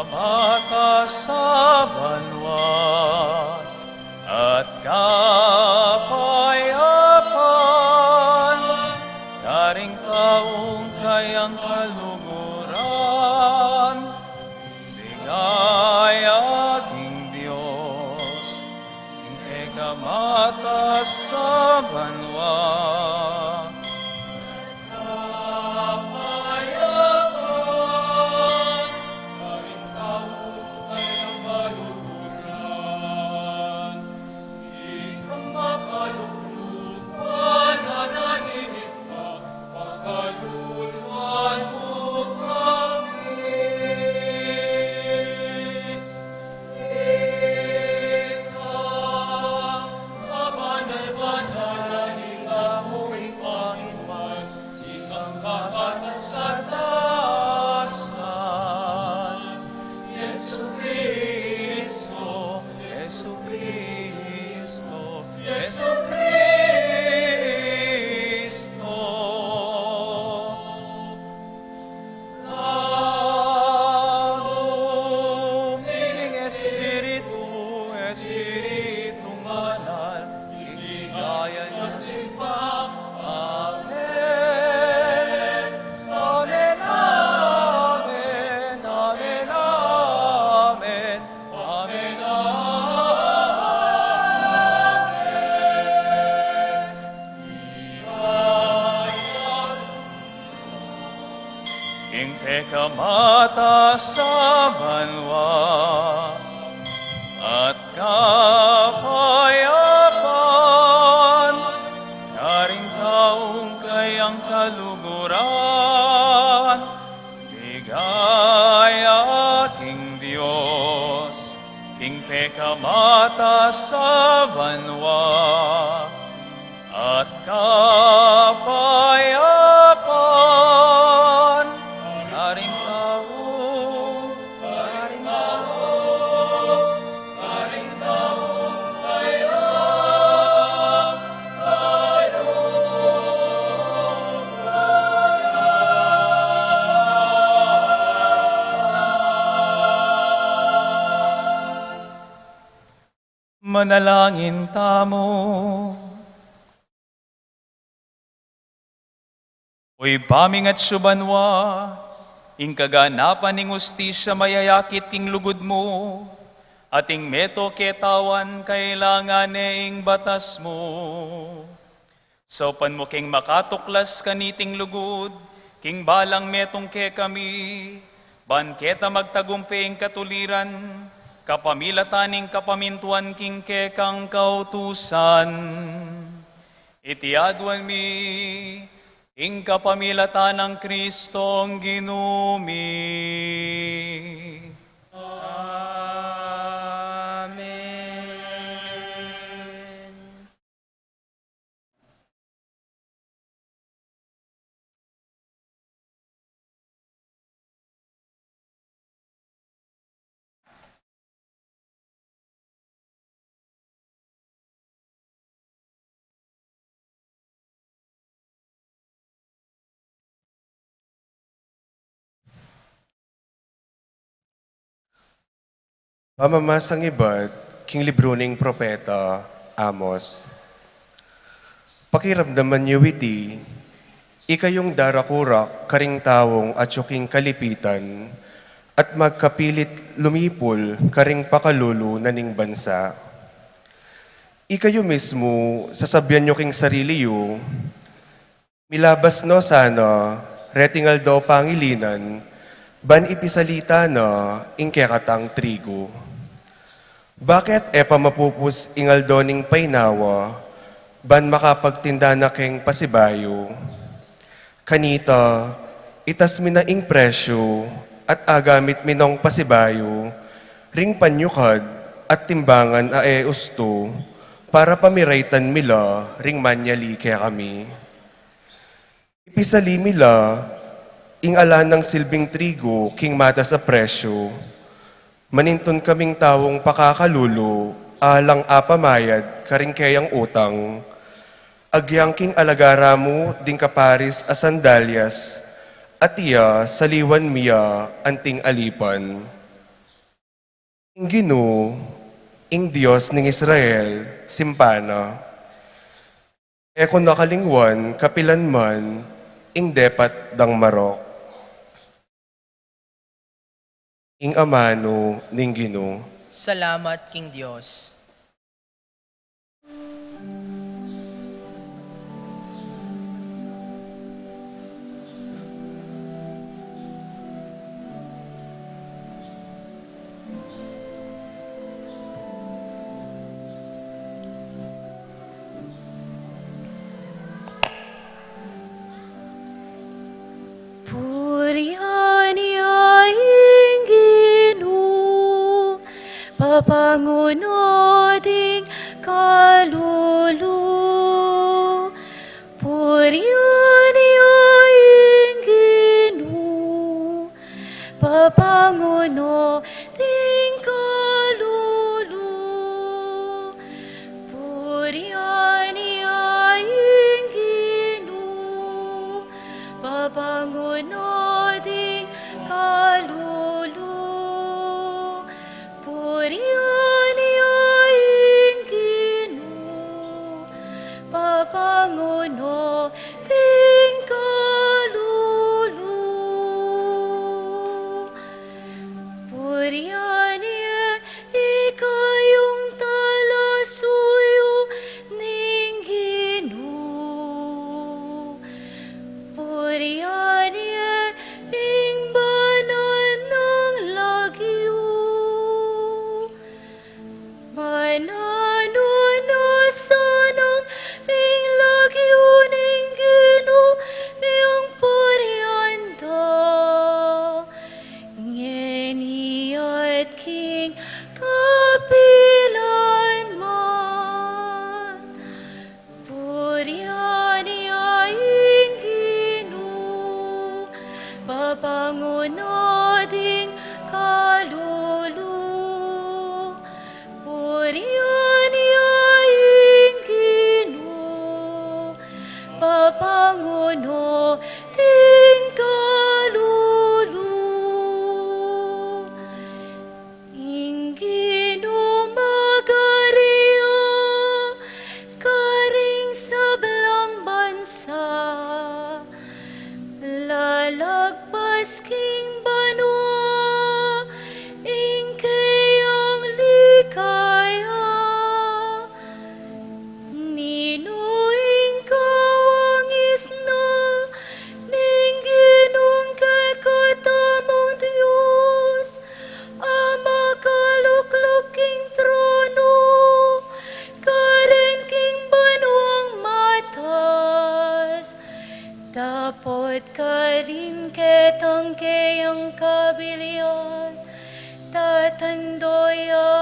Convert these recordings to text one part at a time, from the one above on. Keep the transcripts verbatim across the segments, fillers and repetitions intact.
Mata sa banua at kapayapan, karing taung kayang kaluguran, ligaya king Dios, ing pekamata sa banua. Jesucristo, Jesucristo, Jesucristo. Lalu ning Espiritu, Espiritu Banal, king ligaya ning Ibpa. Amen. Amen, amen, amen, amen. Amen, amen. Ing pekamata sa banua at kapayapan, karing taung kayang kaluguran, ligaya king Dios, king pekamata sa banua at kapayapan, karing taung, karing taung, karing taung kayang kaluguran. Manalangin tamu. O Ibpa ming atsu banua, ing kaganapan ning ustisya mayayakit king lugud mu, at ing meto ketawan kailangan ne ing batas mu. Saupan mu keng makatuklas kaniting lugud, king balang metung kekami, ban keta magtagumpe ing katuliran, kapamilatan ning kapamintuan king kekang kautusan. Iti aduan mi, king kapamilatan nang Kristong Ginu mi. Amen. Pamamasang ibat king libru ning propeta Amos. Pakiramdaman yu iti, ikayung darakurak karing taung atyu king kalipitan, at magkapilit lumipul karing pakalulu na ning bansa. Ikayu mismu, sasabian yu king sarili yu, "Milabas no sana reting aldo pangilinan, ban ipisalita na ing kekatang trigu. Bakit e pa mapupus ing aldo ning painawa, ban makapagtinda na keng pasibayu?" Kanita, itas mi na ing presyu, at agamit mi nong pasibayu ring panyukad at timbangan a e ustu, para pamiraytan mi la ring manyali kekami. Ipisali mi la ing ala nang silbing trigu king matas a presyu. Manintun kaming taung pakakalulu, alang apamayad karing keyang utang. Agyang king alagara mu ding kaparis a sandalyas, at iya saliwan mi ya anting alipan. Ing Ginu, ing Dios ning Israel, simpan na. E ku na kalingwan kapilan man ing depat dang marok. Ing amanu ning Ginu. Salamat king Dios. Purian ya ing Ginu, papanguno ding kalulu. Purian ya ing Ginu, papanguno ding kalulu. Purian ya ing Ginu, papanguno ding kalulu. Purian ya ing Ginu, papanguno ding kalulu. Purian ya ikayung talasuyu ning Ginu. Purian ya ing banan nang lagyu. Mananu na sana ing lagyu ning Ginu yang purian da, ngeni at king kapilan man. Purian ya ing Ginu, papanguno ding kalulu. Purian ya ing Ginu, papanguno ding kalulu. Ing Ginu magari ya karing sablang bansa, lalagpas king banua ing keyang likaya. Ninu ing kawangis na ning Ginung kekatamung Dios, a makalukluk king tronu, karin king banuang matas, dapot karin ketang keyang kabilian, tatandu ya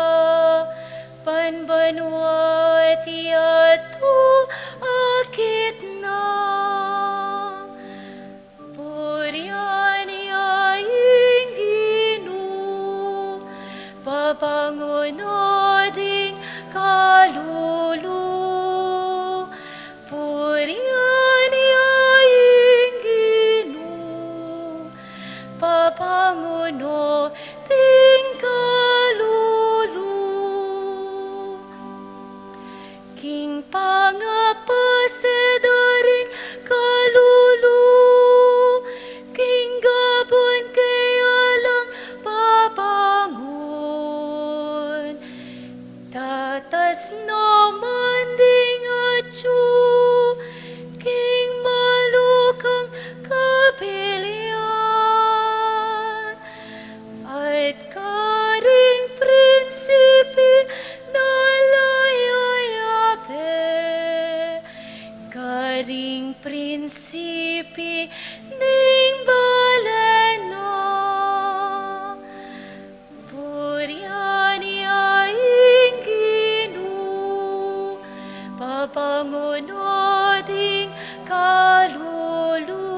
ban banua at yatu akit na. Purian ya ing Ginu, papanguno ding kalulu. Purian ya ing Ginu, papanguno ding kalulu. King pangapase da ring kalulu, king gabun kaya lang papangun. Tatas naman ding atyu king malukang kapilan, at karing prinsipi na layayabe, karing prinsipi ning balen na. Purian ya ing Ginu, papanguno ding kalulu.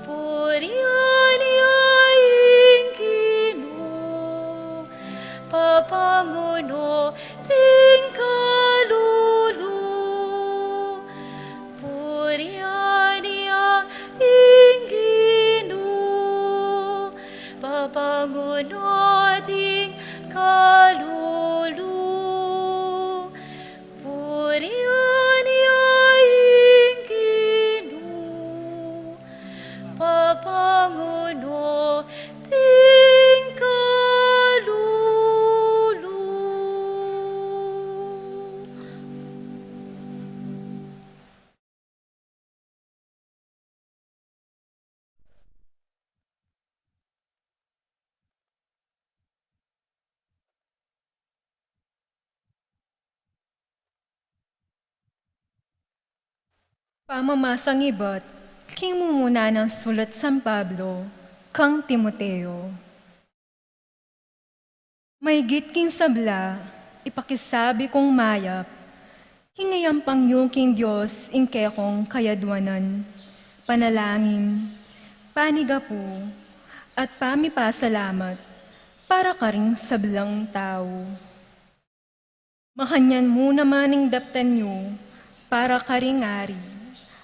Purian ya ing Ginu, papanguno ding kalulu. Purian ya ing Ginu, papanguno ding kalulu. Purian ya ing Ginu, papanguno king kalulu. Pamamasang ibat king mumuna nang sulat San Pablo kang Timoteo. Maigit king sabla, ipakisabi kung mayap, king iyampang yu king Dios ing kekong kayadwanan, panalangin, panigapu, at pamipasalamat para karing sablang tau. Makanyan mu naman ing daptan yu para karing ari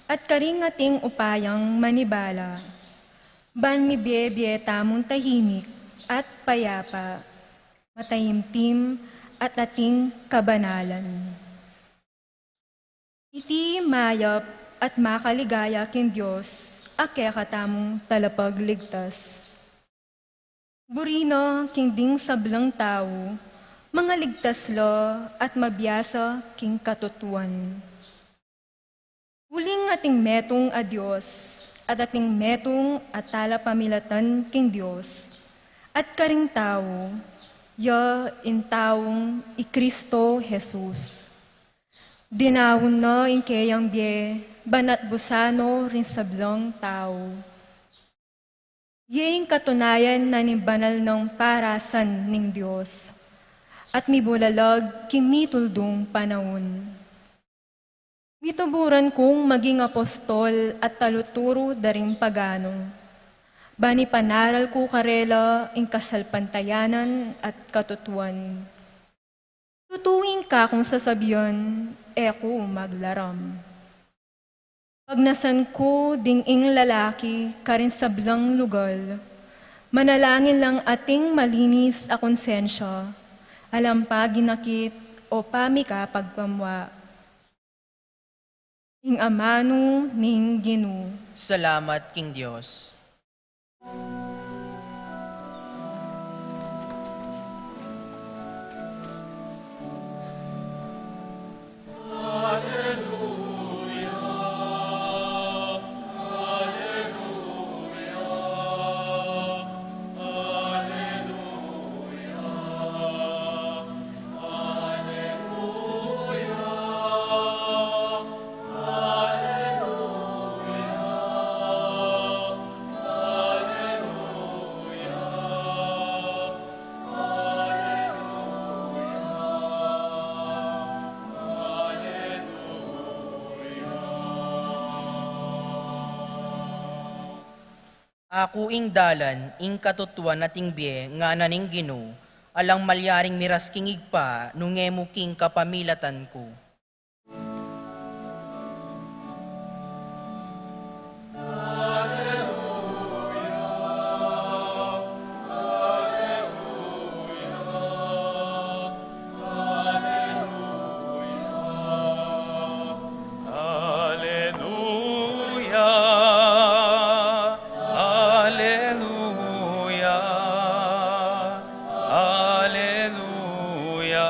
at karing ating upayang manibala, ban mibie-bie tamung tahimik at payapa, mataimtim at ating kabanalan. Iti mayap at makaligaya king Dios a kekatamung Talapagligtas. Buri na king ding sablang tau, mangaligtas la at mabiasa king katutuan. Uling ating metung a Dios, at ating metung a talapamilatan king Dios, at karing tau, ya ing taung i Kristo Jesus. Dinaun na ing keyang bie, ban atbusan no ring sablang tau. Ye ing katunayan na ning banal nang parasan ning Dios, at mibulalag king mituldung panaun. Mituburan kung maging apostol at taluturu da ring pagano, ban ipanaral ku karela ing kasalpantayanan at katutuan. Tutu ing kakung sasabian, e ku maglaram. Pagnasan ku ding ing lalaki karin sablang lugal, manalangin lang ating malinis a konsensya, alang paginakit o pamikapagkamwa. Ing amanu ning Ginu. Salamat king Dios. Aku ing dalan, ing katutuan at ing bie, ngana ning Ginu, alang malyaring miras king Ibpa, nung e mu king kapamilatan ku. Aleluya, aleluya, aleluya,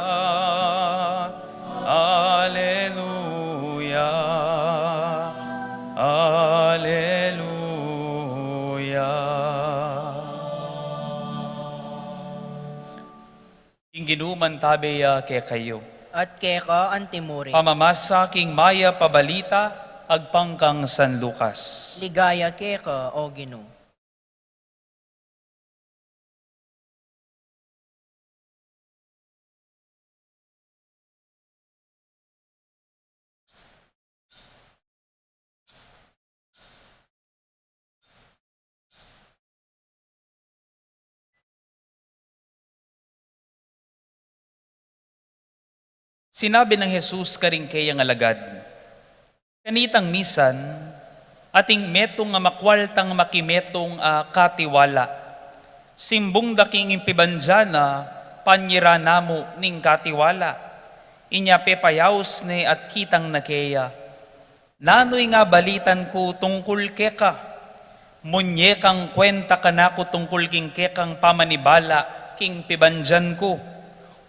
aleluya, aleluya. Ing Ginu mantabe ya kekayu. At keka antimurin. Pamamasa king mayap a balita agpang kang San Lucas. Ligaya keka, O Ginu. Sinabi nang Jesus karing keyang alagad, kanitang misan, ating metung a makwaltang makimetung a katiwala. Simbung da king impibandia na, Panyira na mu ning katiwala. Inya pepayaus ne at kitang na keya, "Nanu ing abalitan ku tungkul keka? Munye kang kwenta kanaku tungkul king kekang pamanibala king pibandian ku,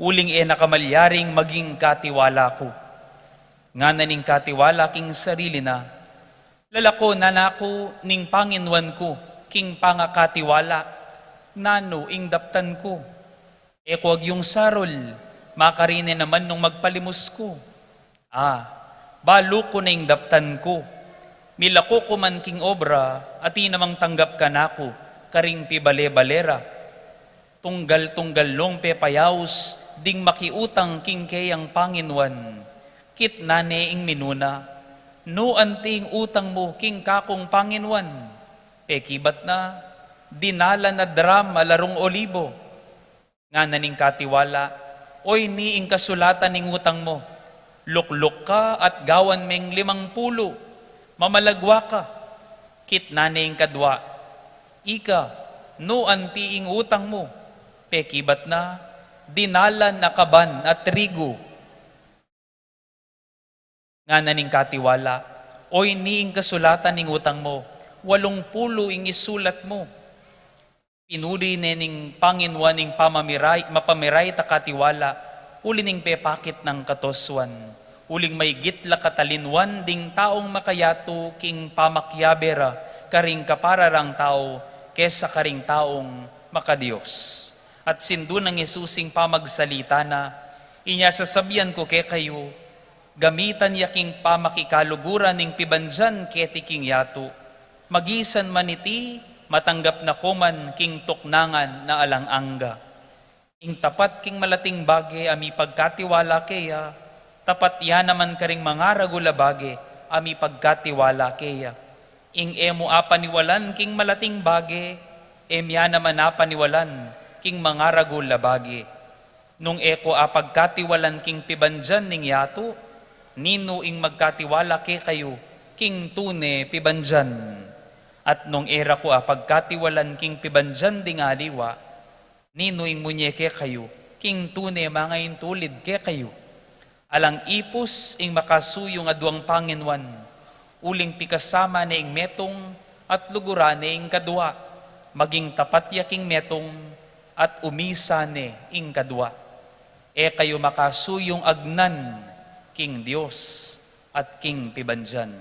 uling e na ka malyaring maging katiwala ku." Ngana ning katiwala king sarili na, "Lalako na naku ning panginuan ku king pangakatiwala, nanu ing daptan ku? E ku agyung sarul, makarine naman nung magpalimus ku. A, balu ku na ing daptan ku. Milako ku man king obra, atin namang tanggap kanaku karing pibale-bale ra." Tunggal-tunggal nong pepayaus ding makiutang king keyang panginuan, kitna ne ing minuna, "Nu anti ing utang mu king kakung panginuan?" Pekibat na, "Dinalan a dram a larung olibo." Ngana ning katiwala, "Oyni ing kasulatan ning utang mu, lukluk ka at gawan meng limang pulu, mamalagwa ka." Kitna ne ing kadwa, "Ika, nu anti ing utang mu?" Pekibat na, "Dinalan a kaban a trigu." Ngana ning katiwala, "Oyni ing kasulatan ning utang mu, walung pulu ing isulat mu." Pinuri ne ning panginuan ing pamamiray, mapamiray ta katiwala, uli ning pepakit nang katosuan. Uling maygit la katalinwan ding taung makayatu king pamakiabe ra karing kapara rang tau kesa karing taung makaDios. At sindu nang Jesus ing pamagsalita na, inya sasabian ku kekayu, gamitan ya king pamakikaluguran ing pibandian keti king yatu. Magisan man iti, matanggap na ku man king tuknangan na alang angga. Ing tapat king malating bage a mipagkatiwala keya, tapat ya naman karing mangaragul a bage a mipagkatiwala keya. Ing e mu apaniwalan king malating bage, e mu ya naman apaniwalan king mangaragul a bage. Nung e ku apagkatiwalan king pibandian ning yatu, ninu ing magkatiwala kekayu king tune pibandian? At nung e ra ku apagkatiwalan king pibandian ding aliwa, ninu ing munye kekayu king tune mangaintulid kekayu? Alang ipus ing makasuyung a duang panginuan, uling pikasama ne ing metung at luguran ne ing kadua. Maging tapat ya king metung at umisa ne ing kadua. E kayu makasuyung agnan king Dios at king pibandian.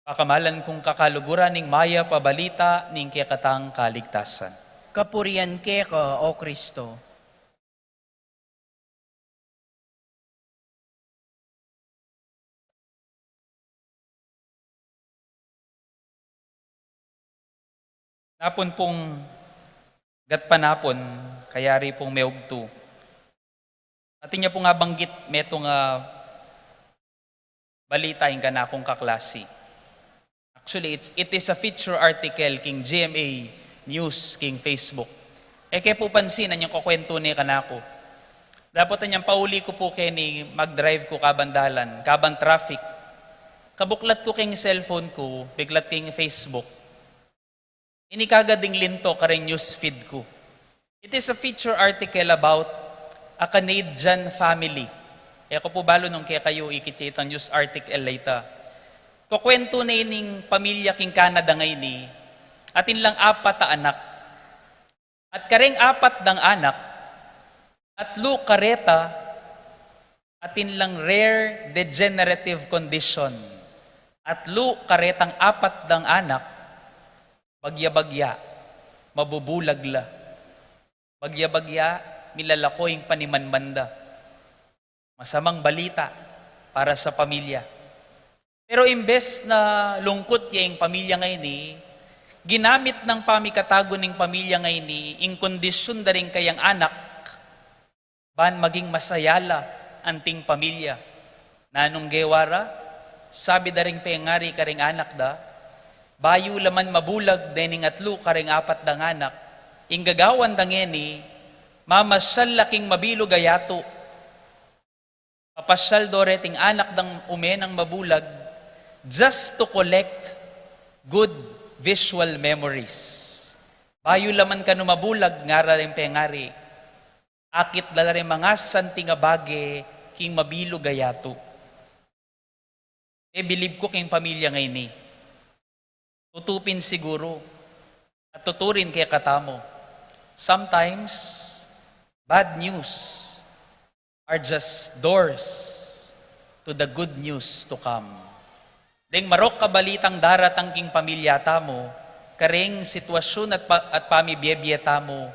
Pakamalan kung kakaluguran ning mayap a balita ning kekatang kaligtasan. Kapurian keka, O Kristo. Napun pung gatpanapun, kayari pung meugtu. Atin ya pung abanggit metung a balita ing kanakung kaklasi. Actually, it's, it is a feature article king G M A News king Facebook. E ke pu pansinan ing kukwentu ne kanaku. Dapot anyang pauli ku pu keni, mag-drive ku kaban dalan, kaban traffic. Kabuklat ku king cellphone ku, biklat king Facebook. Ini kagad ing linto karing news feed ku. It is a feature article about a Canadian family. E ku pu balu nung kekayu ikit ya itang news article a ita. Kukwentu ne ining pamilya king Canada ngeni, atin lang apat a anak. At kareng apat dang anak, atlu kareta, atin lang rare degenerative condition. Atlu karetang apat dang anak, bagya-bagya, mabubulag la. Bagya-bagya, milalako ing panimanman da. Masamang balita para sa pamilya. Pero imbes na lungkut ya ing pamilya ngeni, ginamit nang pamikatago ning pamilya ngeni ing kondisyun da ring kayang anak, ban maging masaya la anting pamilya. Nanung gewa ra? Sabi da ring pengari karing anak da, bayu la man mabulag dening atlu karing apat dang anak, ing gagawan da ngeni, mamasyal la king mabilug a yatu. Papasyal do reting anak dang ume nang mabulag just to collect good visual memories. Bayu la man kanu mabulag, ngara ring pengari, akit da la ring mangasanting a bage king mabilug a yatu. E, bilib ku king pamilya ngeni, tutu pin siguru, at tutu rin kekatamu, sometimes bad news are just doors to the good news to come. Deng marok a balitang daratang king pamilya tamu, kareng sitwasyun at pa-, at pamibiebie tamu,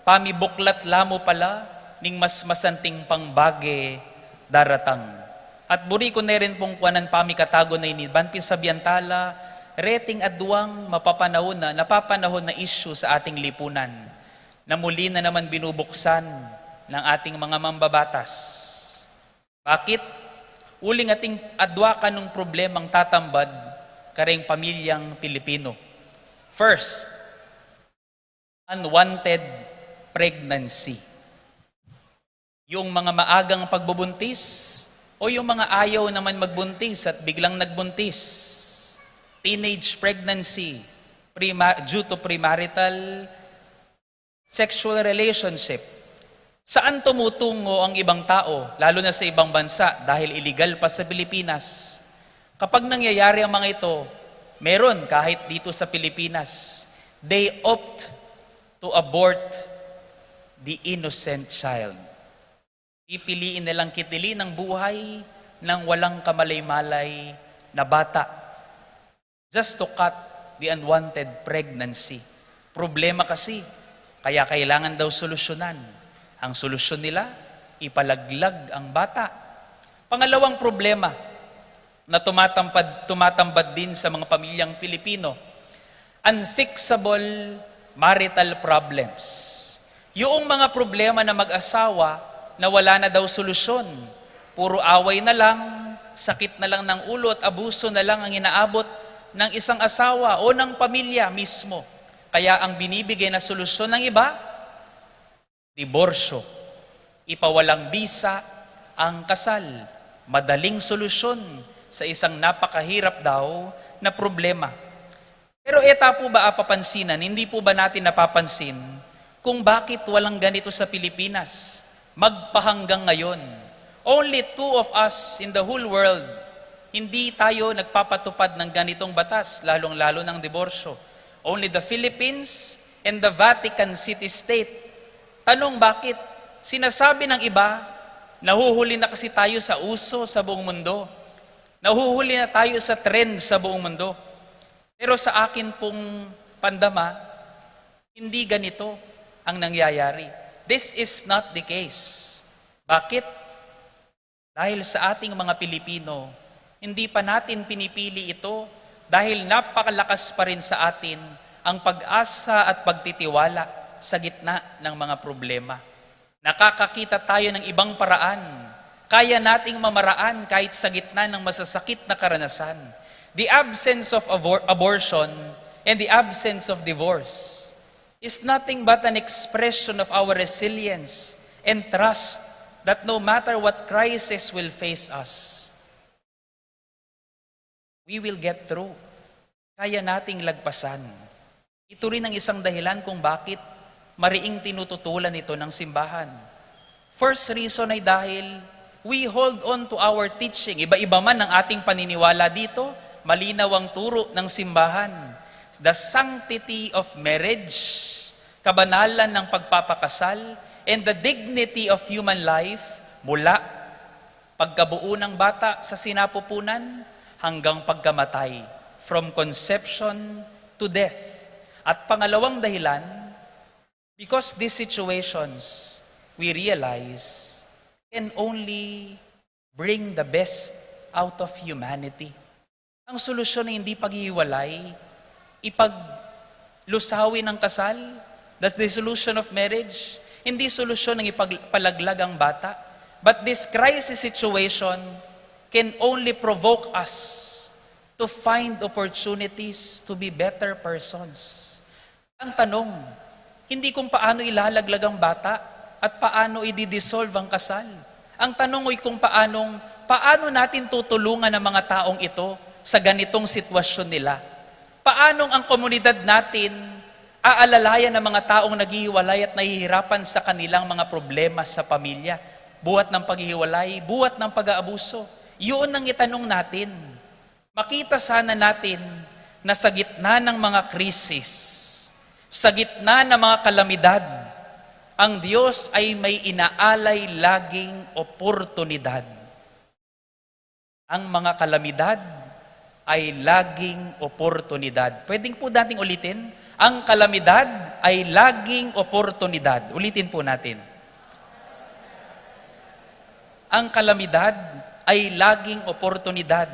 pamibuklat la mu pala ning mas masanting pang bage daratang. At buri ku ne rin pung kuanan pamikatago na ini, ban pin sabian tala reting aduang mapapanahon na, napapanahon na issue sa ating lipunan na muli na naman binubuksan ng ating mga mambabatas. Bakit? Uling atin adua kanung problemang tatambad kareng pamilyang Pilipino. First, unwanted pregnancy. Yung mga maagang pagbubuntis o yung mga ayaw naman magbuntis at biglang nagbuntis. Teenage pregnancy, prema-, due to premarital sexual relationship. Saan tumutungo ang ibang tao, lalo na sa ibang bansa, dahil iligal pa sa Pilipinas? Kapag nangyayari ang mga ito, meron kahit dito sa Pilipinas, they opt to abort the innocent child. Pipiliin nilang kitilin ang buhay ng walang kamalay-malay na bata, just to cut the unwanted pregnancy. Problema kasi, kaya kailangan daw solusyonan. Ang solusyon nila, ipalaglag ang bata. Pangalawang problema na tumatampad, tumatambad din sa mga pamilyang Pilipino, unfixable marital problems. Yung mga problema na mag-asawa na wala na daw solusyon, puro away na lang, sakit na lang ng ulo at abuso na lang ang inaabot ng isang asawa o ng pamilya mismo. Kaya ang binibigay na solusyon ng iba, diborsyo. Ipawalang bisa ang kasal. Madaling solusyon sa isang napakahirap daw na problema. Pero e ta po ba apapansinan, hindi po ba natin napapansin kung bakit walang ganito sa Pilipinas magpahanggang ngayon? Only two of us in the whole world, hindi tayo nagpapatupad ng ganitong batas, lalong-lalo ng diborsyo. Only the Philippines and the Vatican City State. Tanong, bakit? Sinasabi ng iba, nahuhuli na kasi tayo sa uso sa buong mundo. Nahuhuli na tayo sa trend sa buong mundo. Pero sa akin pong pandama, hindi ganito ang nangyayari. This is not the case. Bakit? Dahil sa ating mga Pilipino, hindi pa natin pinipili ito dahil napakalakas pa rin sa atin ang pag-asa at pagtitiwala sa gitna ng mga problema. Nakakakita tayo ng ibang paraan. Kaya nating mamaraan kahit sa gitna ng masasakit na karanasan. The absence of abor-, abortion and the absence of divorce is nothing but an expression of our resilience and trust that no matter what crisis will face us, we will get through. Kaya nating lagpasan. Ito rin ang isang dahilan kung bakit mariing tinututulan ito ng simbahan. First reason ay dahil we hold on to our teaching. Iba-iba man ang ating paniniwala dito, malinaw ang turo ng simbahan. The sanctity of marriage, kabanalan ng pagpapakasal, and the dignity of human life, mula pagkabuo ng bata sa sinapupunan hanggang pagkamatay, from conception to death. At pangalawang dahilan, because these situations, we realize, can only bring the best out of humanity. Ang solusyon ay hindi paghihiwalay, ipaglusawi ng kasal, the dissolution of marriage. Hindi solusyon ang ipagpalaglag ang bata. But this crisis situation can only provoke us to find opportunities to be better persons. Ang tanong, hindi kung paano ilalaglag ang bata at paano i-dissolve ang kasal. Ang tanong ay kung paanong, paano natin tutulungan ang mga taong ito sa ganitong sitwasyon nila. Paanong ang komunidad natin Aalalayan ang mga taong naghihiwalay at nahihirapan sa kanilang mga problema sa pamilya, buhat ng paghihiwalay, buhat ng pag-aabuso. Yun ang itanong natin. Makita sana natin na sa gitna ng mga krisis, sa gitna ng mga kalamidad, ang Diyos ay may inaalay laging oportunidad. Ang mga kalamidad ay laging oportunidad. Pwedeng po nating ulitin, ang kalamidad ay laging oportunidad. Ulitin po natin. Ang kalamidad ay laging oportunidad.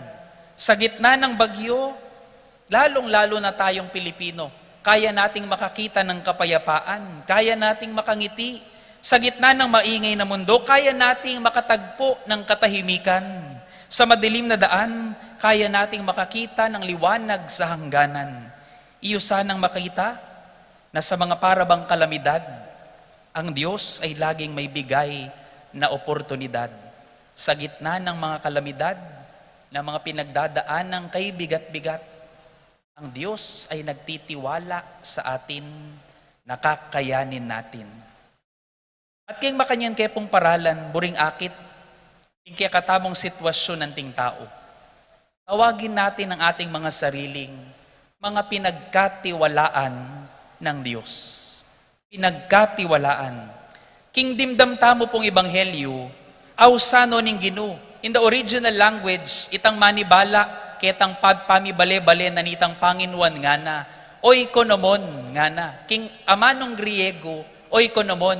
Sa gitna ng bagyo, lalong-lalo na tayong Pilipino, kaya nating makakita ng kapayapaan, kaya nating makangiti. Sa gitna ng maingay na mundo, kaya nating makatagpo ng katahimikan. Sa madilim na daan, kaya nating makakita ng liwanag sa hangganan. Iyo sanang makita na sa mga parabang kalamidad, ang Diyos ay laging may bigay na oportunidad. Sa gitna ng mga kalamidad, ng mga pinagdadaan ng kaibigat-bigat, ang Diyos ay nagtitiwala sa atin na kakayanin natin. At keng makanyan ke pung paralan, buring akit, ing kekatamung sitwasyon anting tau. Tawagin natin ang ating mga sariling mga pinagkatiwalaan ng Diyos. Pinagkatiwalaan. King dimdam tamu pung ebanghelyo, ausan no ning Ginu. In the original language, itang manibala, ketang pagpamibale-bale na nitang Panginuan ngana, oikonomon ngana. King amanung Griego, oikonomon.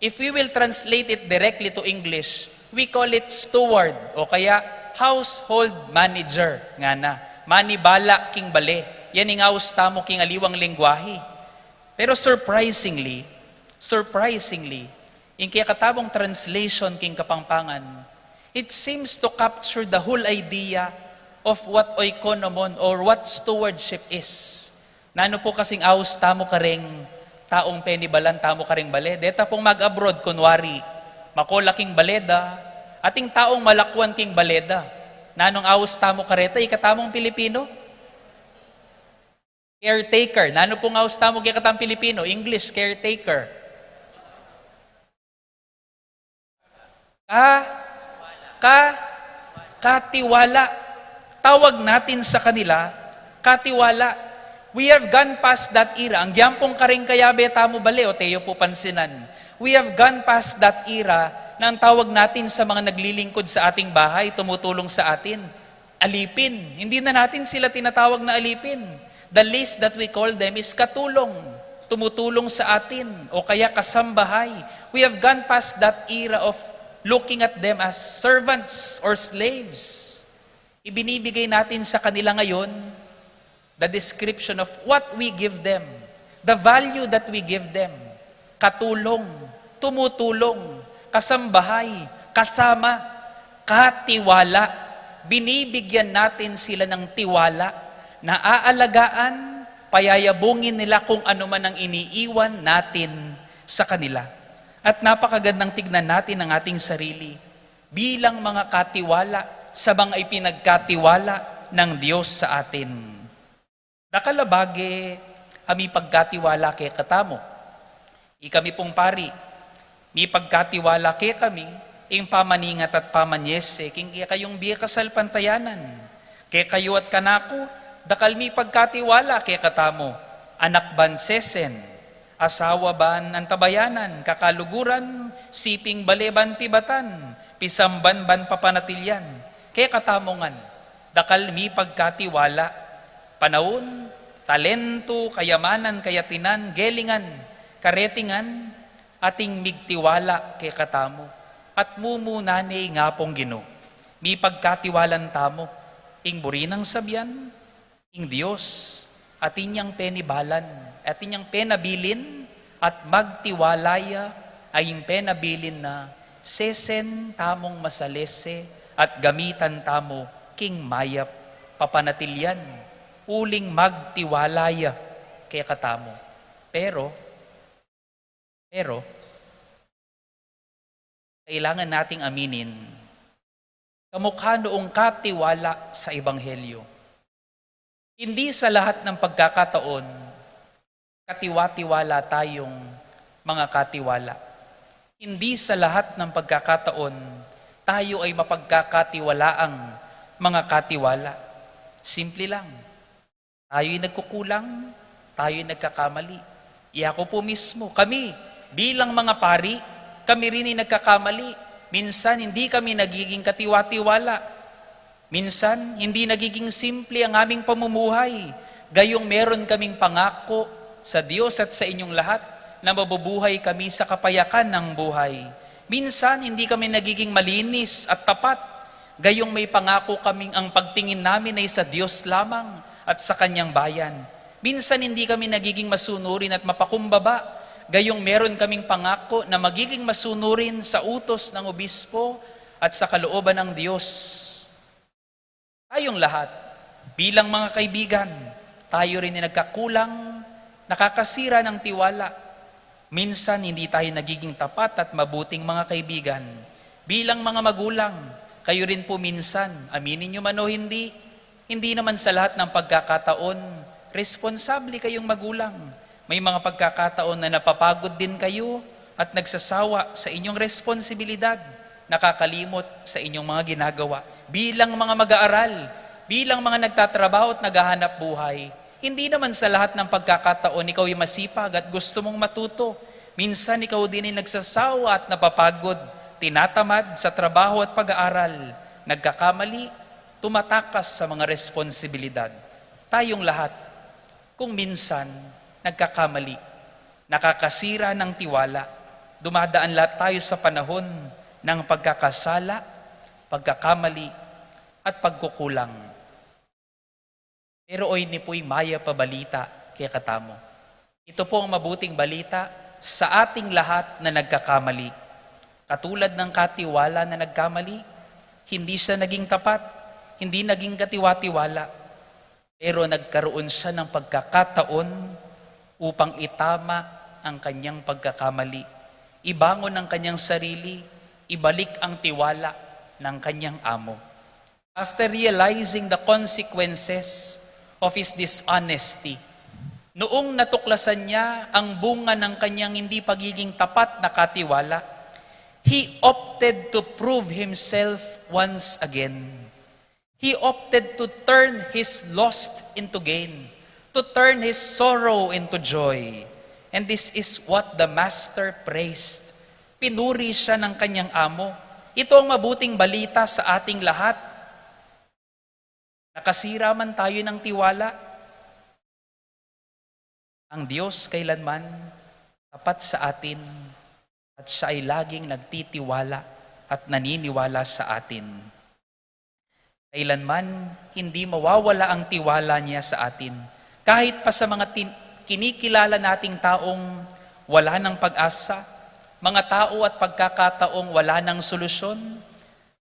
If we will translate it directly to English, we call it steward o kaya household manager ngana. Manibala king bale. Yan ing aus tamu king aliwang lengguahe. Pero surprisingly, surprisingly, ing kekatamung translation king Kapampangan, it seems to capture the whole idea of what oikonomon or what stewardship is. Nanu pu kasing aus tamu kareng taung penibalan tamu kareng bale? Deta pung mag-abroad, kunwari, makola king bale da, ating taung malakwan king bale da. Nanung aus tamu kareta, ikatamung Pilipino? Caretaker. Nanu pung aus tamu kekatamung Pilipino? English, caretaker. Ka, ka, katiwala. Tawag natin sa kanila, katiwala. We have gone past that era. Agyang pung kareng kayabe tamu bale, o teyu pu pansinan. We have gone past that era na ang tawag natin sa mga naglilingkod sa ating bahay, tumutulong sa atin, alipin. Hindi na natin sila tinatawag na alipin. The least that we call them is katulong, tumutulong sa atin, o kaya kasambahay. We have gone past that era of looking at them as servants or slaves. Ibinibigay natin sa kanila ngayon the description of what we give them, the value that we give them. Katulong, tumutulong, kasambahay, kasama, katiwala. Binibigyan natin sila ng tiwala na aalagaan, payayabungin nila kung ano man ang iniiwan natin sa kanila. At napakagandang tignan natin ang ating sarili bilang mga katiwala sa mga ipinagkatiwala ng Diyos sa atin. Dakal a bage a mipagkatiwala kekatamu. Ikami pung pari, mipagkatiwala kekami ing pamaningat at pamanyese king kekayung bie kasalpantayanan. Kekayu at kanaku, dakal mipagkatiwala kekatamu, anak ban sesen, asawa ban antabayanan, kakaluguran, siping bale ban pibatan, pisamban ban papanatilian. Kekatamu ngan, dakal mipagkatiwala, panaun, talentu, kayamanan, kayatinan, gelingan, kareti ngan, ating migtiwala kekatamu, at mumuna ne ing Apung Ginu. Mipagkatiwalan tamu ing buri nang sabian, ing Dios, atin yang penibalan, atin yang penabilin, at magtiwala ya a ing penabilin na sesen tamung masalese at gamitan tamu king mayap papanatilian, uling magtiwala ya kekatamu. Pero, pero, kailangan nating aminin, kamukha noong katiwala sa Ebanghelyo. Hindi sa lahat ng pagkakataon, katiwa-tiwala tayong mga katiwala. Hindi sa lahat ng pagkakataon tayo ay mapagkakatiwalaang mga katiwala. Simple lang. Tayo'y nagkukulang, tayo'y nagkakamali. Iya ko po mismo, kami, bilang mga pari, kami rin ay nagkakamali. Minsan, hindi kami nagiging katiwa-tiwala. Minsan, hindi nagiging simple ang aming pamumuhay. Gayong meron kaming pangako sa Diyos at sa inyong lahat na mabubuhay kami sa kapayakan ng buhay. Minsan, hindi kami nagiging malinis at tapat. Gayong may pangako kaming ang pagtingin namin ay sa Diyos lamang at sa kanyang bayan. Minsan, hindi kami nagiging masunurin at mapakumbaba. Gayong meron kaming pangako na magiging masunurin sa utos ng obispo at sa kalooban ng Diyos. Tayong lahat, bilang mga kaibigan, tayo rin ay nagkakulang, nakakasira ng tiwala. Minsan, hindi tayo nagiging tapat at mabuting mga kaibigan. Bilang mga magulang, kayo rin po minsan, aminin nyo man o hindi, hindi naman sa lahat ng pagkakataon, responsable kayong magulang. May mga pagkakataon na napapagod din kayo at nagsasawa sa inyong responsibilidad, nakakalimot sa inyong mga ginagawa. Bilang mga mag-aaral, bilang mga nagtatrabaho at naghahanap buhay, hindi naman sa lahat ng pagkakataon ikaw ay masipag at gusto mong matuto. Minsan ikaw din ay nagsasawa at napapagod, tinatamad sa trabaho at pag-aaral, nagkakamali, tumatakas sa mga responsibilidad. Tayong lahat, kung minsan, nagkakamali, nakakasira ng tiwala. Dumadaan lahat tayo sa panahon ng pagkakasala, pagkakamali, at pagkukulang. Pero oyni pu'y mayap a balita kekatamu. Ito po ang mabuting balita sa ating lahat na nagkakamali. Katulad ng katiwala na nagkamali, hindi siya naging tapat, hindi naging katiwa-tiwala. Pero nagkaroon siya ng pagkakataon upang itama ang kanyang pagkakamali, ibangon ang kanyang sarili, ibalik ang tiwala ng kanyang amo. After realizing the consequences of his dishonesty, noong natuklasan niya ang bunga ng kanyang hindi pagiging tapat na katiwala, he opted to prove himself once again. He opted to turn his loss into gain, to turn his sorrow into joy. And this is what the master praised. Pinuri siya ng kanyang amo. Ito ang mabuting balita sa ating lahat. Nakasira man tayo ng tiwala, ang Diyos kailanman tapat sa atin at siya ay laging nagtitiwala at naniniwala sa atin. Kailanman hindi mawawala ang tiwala niya sa atin. Kahit pa sa mga tin- kinikilala nating taong wala ng pag-asa, mga tao at pagkakataong wala ng solusyon,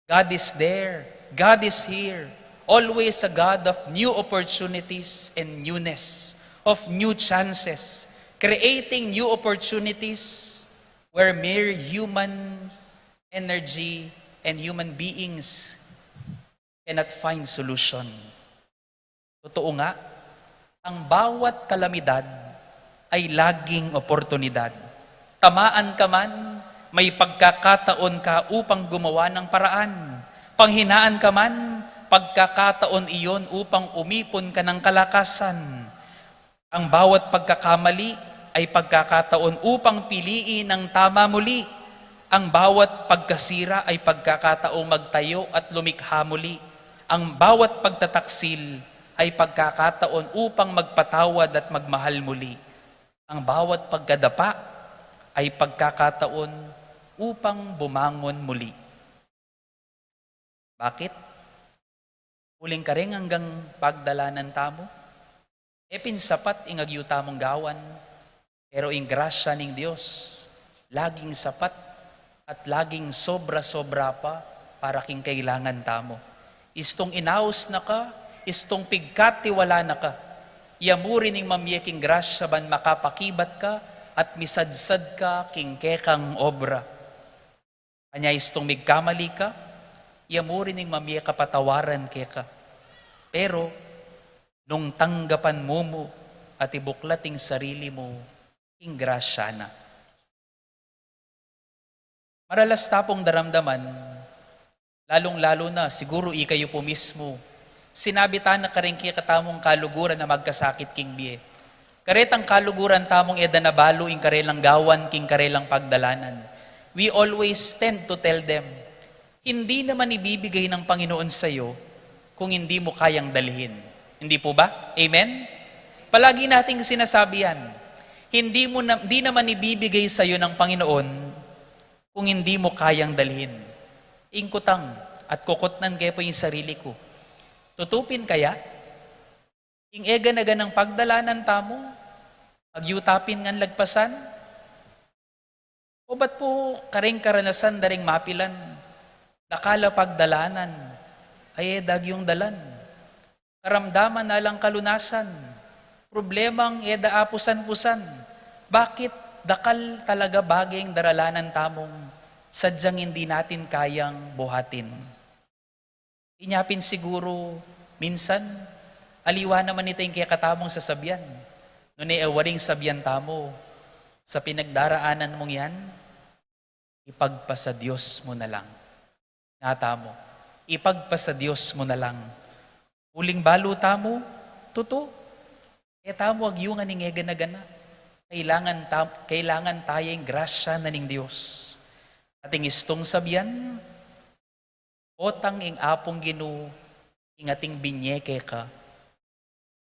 God is there. God is here. Always a God of new opportunities and newness, of new chances, creating new opportunities where mere human energy and human beings cannot find solution. Totoo nga, ang bawat kalamidad ay laging oportunidad. Tamaan ka man, may pagkakataon ka upang gumawa ng paraan. Panghinaan ka man, pagkakataon iyon upang umipon ka ng kalakasan. Ang bawat pagkakamali ay pagkakataon upang piliin ang tama muli. Ang bawat pagkasira ay pagkakataong magtayo at lumikha muli. Ang bawat pagtataksil ay pagkakataon upang magpatawad at magmahal muli. Ang bawat pagkadapa ay pagkakataon upang bumangon muli. Bakit? Uling kareng anggang pagdalanan tamu, e pin sapat ing agyu tamung gawan, pero ing grasya ning Dios, laging sapat at laging sobra-sobra pa para king kailangan tamu. Istung inaus na ka, istung pigkatiwala na ka, iya mu rin ing mamie king grasya ban makapakibat ka at misadsad ka king kekang obra. Anya istung migkamali ka, iya mu rin ing mamie kapatawaran keka. Pero, nung tanggapan mu mu at ibuklat ing sarili mu king grasya na. Maralas ta pung daramdaman, lalung-lalu na siguru ikayu pu mismu, sinabi ta na karing kekatamung kaluguran a magkasakit king bie. Karetang kaluguran tamung e da na balu ing karelang gawan king karelang pagdalanan. We always tend to tell them, "Hindi naman ibibigay ng Panginoon sa'yo kung hindi mo kayang dalhin." Hindi po ba? Amen? Palagi nating sinasabi yan. Hindi mo na, hindi naman ibibigay sa'yo ng Panginoon kung hindi mo kayang dalhin. Ing kutang at kukutnan ke pu ing sarili ku. Tutu pin kaya? Ing e gana-ganang pagdalanan tamu, agyu ta pin ngan lagpasan? O bat pu karing karanasan da ring mapilan, dakal a pagdalanan a e da agyung dalan? Karamdaman a alang kalunasan, problemang e da apusan-pusan. Bakit dakal talaga bage ing daralanan tamung sadyang hindi natin kayang buhatin? Inya pin siguru, minsan, aliwa naman ita ing kekatamung sasabian. Nune e waring sabian tamu, sa pinagdaraanan mung yan, ipagpasa Dios mu na lang. Nga tamu, ipagpasa Dios mu na lang. Uling balu tamu, tutu, e tamu agyungan ing e gana-gana. Kailangan, ta, kailangan taya ing grasya na ning Dios. At ing istung sabian, Potang ing Apung Ginu ing ating binye keka,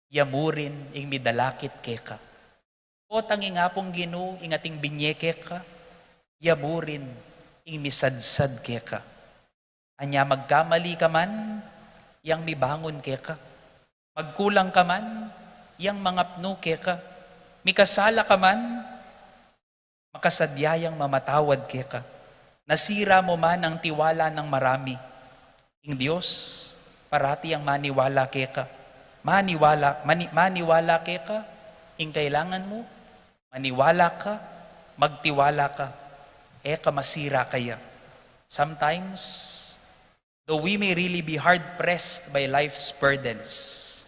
ya mu rin ing midalakit keka. Potang ing Apung Ginu ing ating binye keka, ya mu rin ing misadsad keka. Anya magkamali ka man, yang mibangun keka. Magkulang ka man, yang mangapnu keka. Mikasala ka man, makasadya yang mamatawad keka. Nasira mu man ang tiwala ng marami. Ing Dios, parati yang maniwala keka. Maniwala, mani-, maniwala keka. Ing kailangan mu, maniwala ka, magtiwala ka. E ka masira kaya. Sometimes, though we may really be hard-pressed by life's burdens,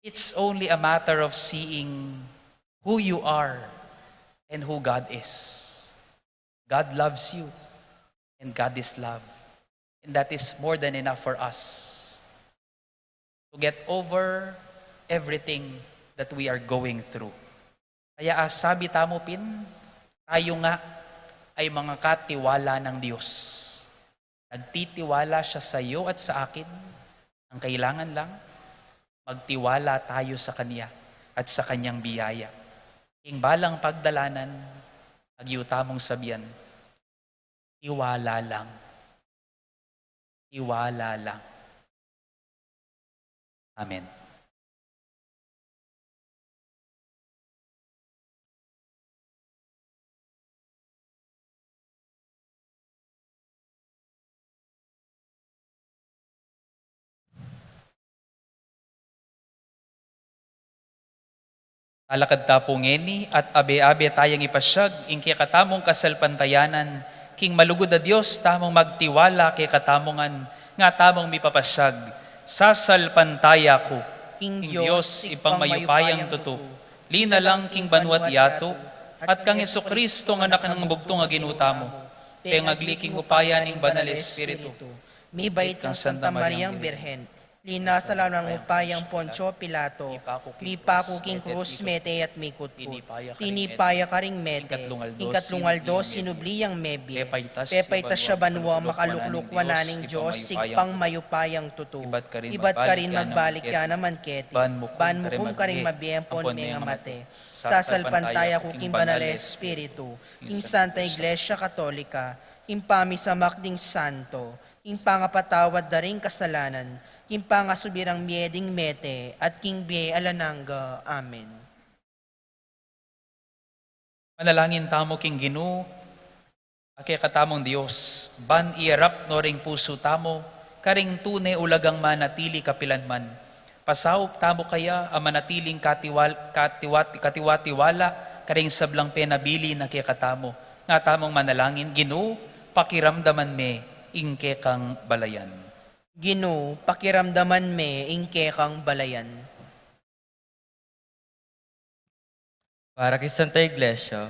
it's only a matter of seeing who you are and who God is. God loves you, and God is love. And that is more than enough for us to get over everything that we are going through. Kaya, ah, sabi tamu pin, tayu nga ay mangakatiwala ng Dios. Nagtitiwala siya sa iyo at sa akin. Ang kailangan lang, magtiwala tayo sa Kanya at sa Kanyang biyaya. Ing balang pagdalanan, agyu tamung sabian, tiwala lang. Tiwala lang. Amen. Talakad ta pu ngeni at abe-abe tayang ipasyag ing kekatamung kasalpantayanan king malugud a Dios tamung magtiwala kekatamu ngan, nga tamung mipapasyag, sasalpantaya ku king Dios Ibpang mayupayang tutu, linalang king banua't yatu, at kang Jesucristo nga Anak nang bugtung a Ginu tamu, pengagli king upaya ning Banal a Espiritu, mibait kang Santa Mariang Birhen, linasa lalam ning upayang Poncio Pilato, mipaku king krus, mete at mikutkut, tinipa ya karing mete, ing katlung aldo sinubli yang mebie, pepaitas ya banua, makalukluk wanan ning Dios Ibpang mayupayang tutu, ibat karin magbalik ya naman keti, ban mukum karing mabie ampon mengamate. Sasalpantaya ku king Banal a Espiritu, king Santa Iglesia Katolika, king pamisamak ding santo, king pangapatawad da ring kasalanan, king pangasubli rang mie ding mete, at king bie alang angga. Amen. Manalangin tamu king Ginu, a kekatamung Dios, ban iyarap no ring pusu tamu karing tune ulagang manatili kapilanman. Pasaup tamu kaya a manatiling katiwal-, katiwat-, katiwa-tiwala karing sablang penabilin na kekatamu. Nga tamung manalangin, Ginu, pakiramdaman me ing kekang balayan. Ginu, pakiramdaman me ing kekang balayan. Para king Santa Iglesia,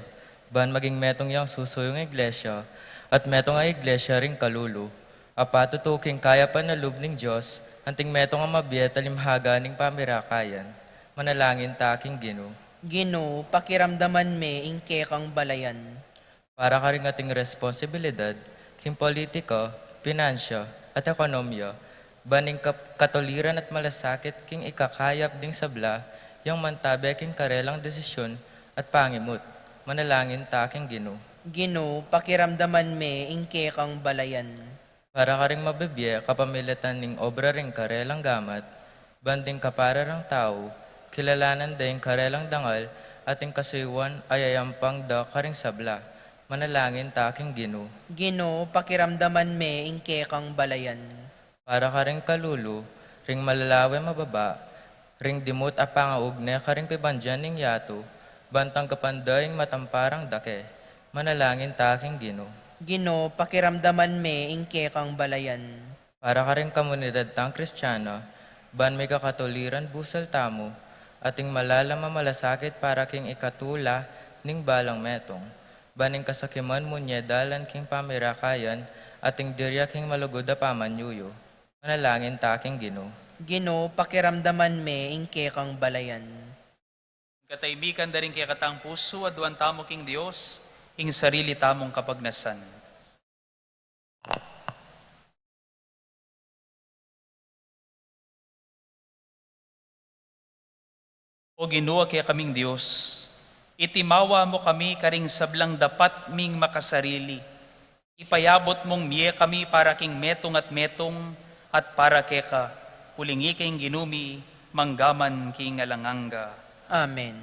ban maging metung yang susuyung Iglesia, at metung a Iglesia ring kalulu, a patutu king kayapan a lub ning Dios, anting metung a mabie talimhaga ning pamirakayan, manalangin ta king Ginu. Ginu, pakiramdaman me ing kekang balayan. Para karing ating responsibilidad king politika, pinansya, at ekonomiya, ban ing kap-, katuliran at malasakit king ikakayap ding sabla, yang mantabe king karelang desisyun at pangimut, manalangin ta king Ginu. Ginu, pakiramdaman me ing kekang balayan. Para karing mabibie kapamilatan ning obra ring karelang gamat, ban ding kapara rang tau, kilalanan da ing karelang dangal, at ing kasuyuan a yayampang da karing sabla, manalangin ta king Ginu. Ginu, pakiramdaman me ing kekang balayan. Para karing kalulu, ring malalawe mababa, ring dimut a pangaugne karing pibandian ning yatu, ban tanggapan da ing matamparang dake, manalangin ta king Ginu. Ginu, pakiramdaman me ing kekang balayan. Para karing komunidad tang Kristiana, ban mikakatuliran busal tamu, at ing malalam a malasakit para king ikatula ning balang metung, ban ing kasakiman munye dalan king pamirakayan, at ing dirya king malugud a pamanyuyu, manalangin ta king Ginu. Ginu, pakiramdaman me ing kekang balayan. Kataymikan da ring kekatang pusu, aduan tamu king Dios ing sarili tamung kapagnasan. O Ginu a kekaming Dios, itimawa mu kami karing sablang dapat ming makasarili. Ipayabut mung mie kami para king metung at metung, at para keka, uling ika ing Ginu mi, mangga man king alang angga. Amen.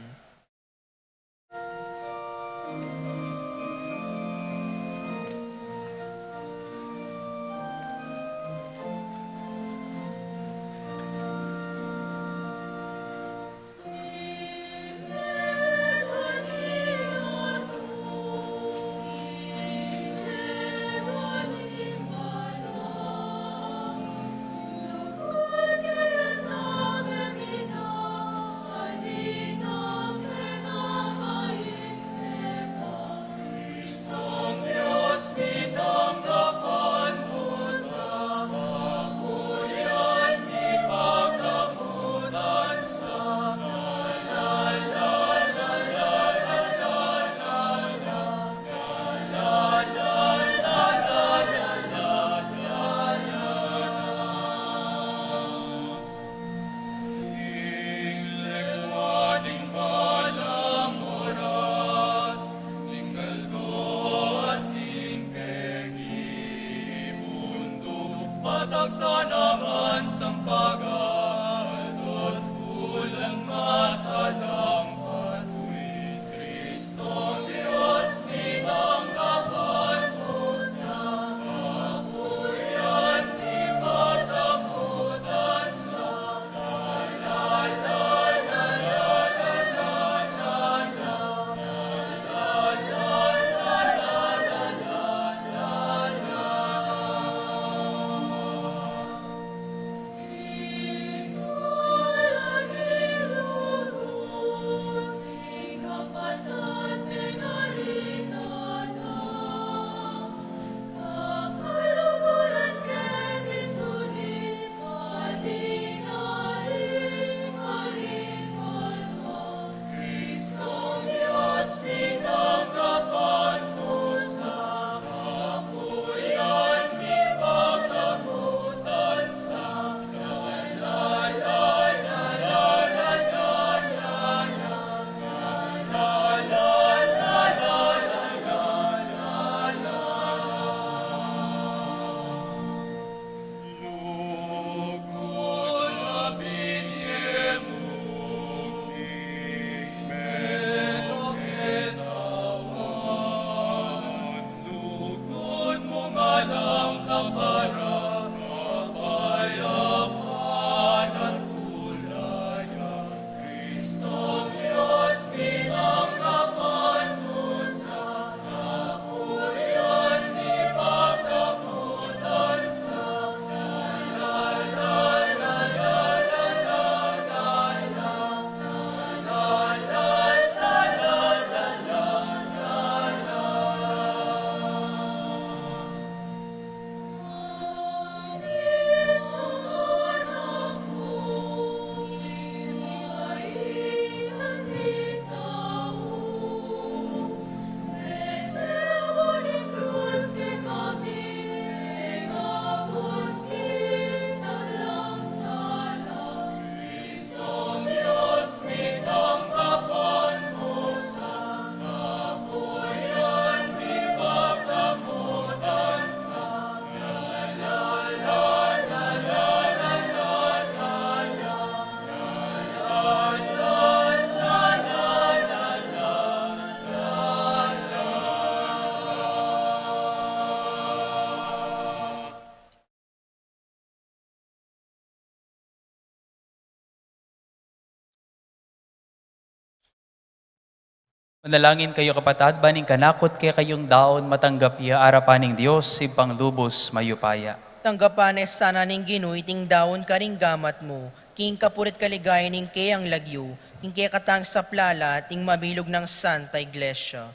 Manalangin kayu, kapatad, ban ing kanakung kekayung daun matanggap ya arapan ning Dios, Ibpang lubus mayupaya. Tanggapan na sana ning Ginu iting daun karing gamat mu, king kapurian at kaligayan ning keyang lagyu, king kekatang saplalan at ning mabilug nang Santa Iglesia.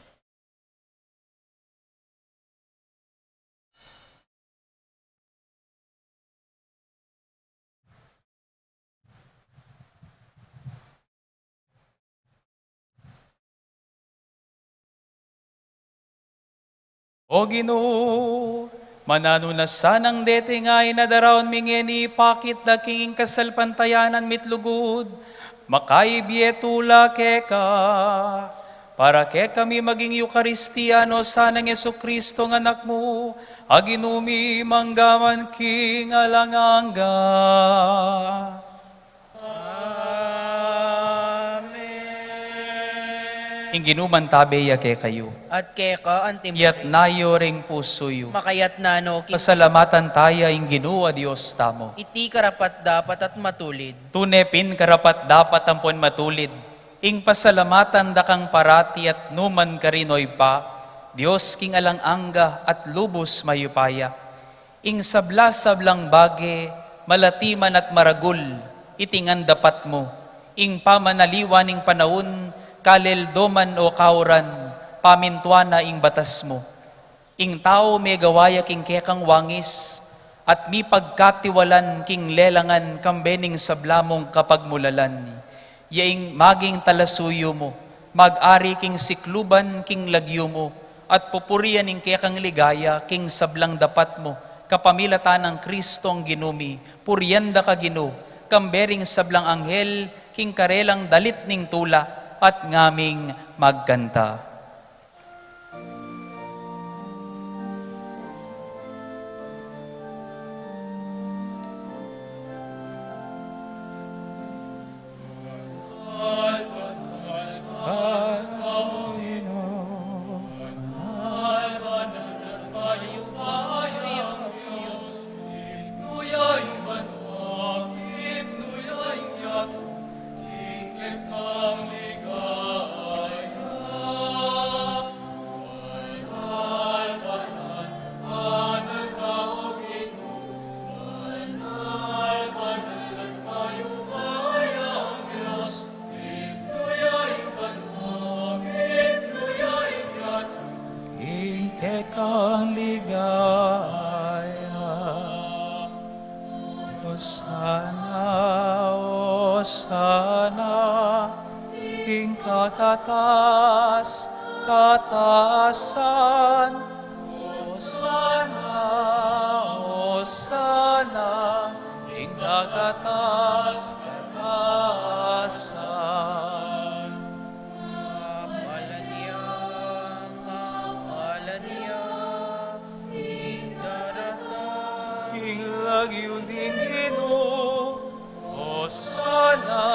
O Ginu, mananu na sanang deti ngeni a daraun mi ngeni ipakit da king kasalpantayanan mi't lugud, makaibie tula keka, para kekami maging Eukaristia no sanang Jesucristo a Anak mu, a Ginu mi, mangga man king alang angga. Amen. Ing Ginu mantabe ya kekayu. At keka antimurin. Iyatas yu ring pusu yu. Makayatas no king... Pasalamatan taya ing Ginu a Dios tamu. Iti karapat-dapat at matulid. Tune pin karapat-dapat ampon matulid ing pasalamatan da kang parati at nukarin man, o Ibpa, Dios king alang angga at lubus mayupaya. Ing sabla-sablang bage, malati man at maragul, iti ngan dapat mu, ing pamanaliwan ning panaun, kalildo man o kauran, pamintuan na ing batas mu. Ing tau megawa ya king kekang wangis, at mipagkatiwalan king lelangan kambe ning sabla mung kapagmulalan. Ya ing maging talasuyu mu, mag-ari king sikluban king lagyu mu, at pupurian ing kekang ligaya king sablang dapat mu, kapamilatan nang Kristong Ginu mi, purian da ka Ginu, kambe ring sablang anghel, king karelang dalit ning tula, at ngaming magkanta. Ing kekang ligaya. Hosana, hosana, ing kakatas-katasan. Hosana, hosana, ing kakatas-katasan. Kapalan ya, kapalan ya, ing daratang king lagyu ning Ginu. Hosana,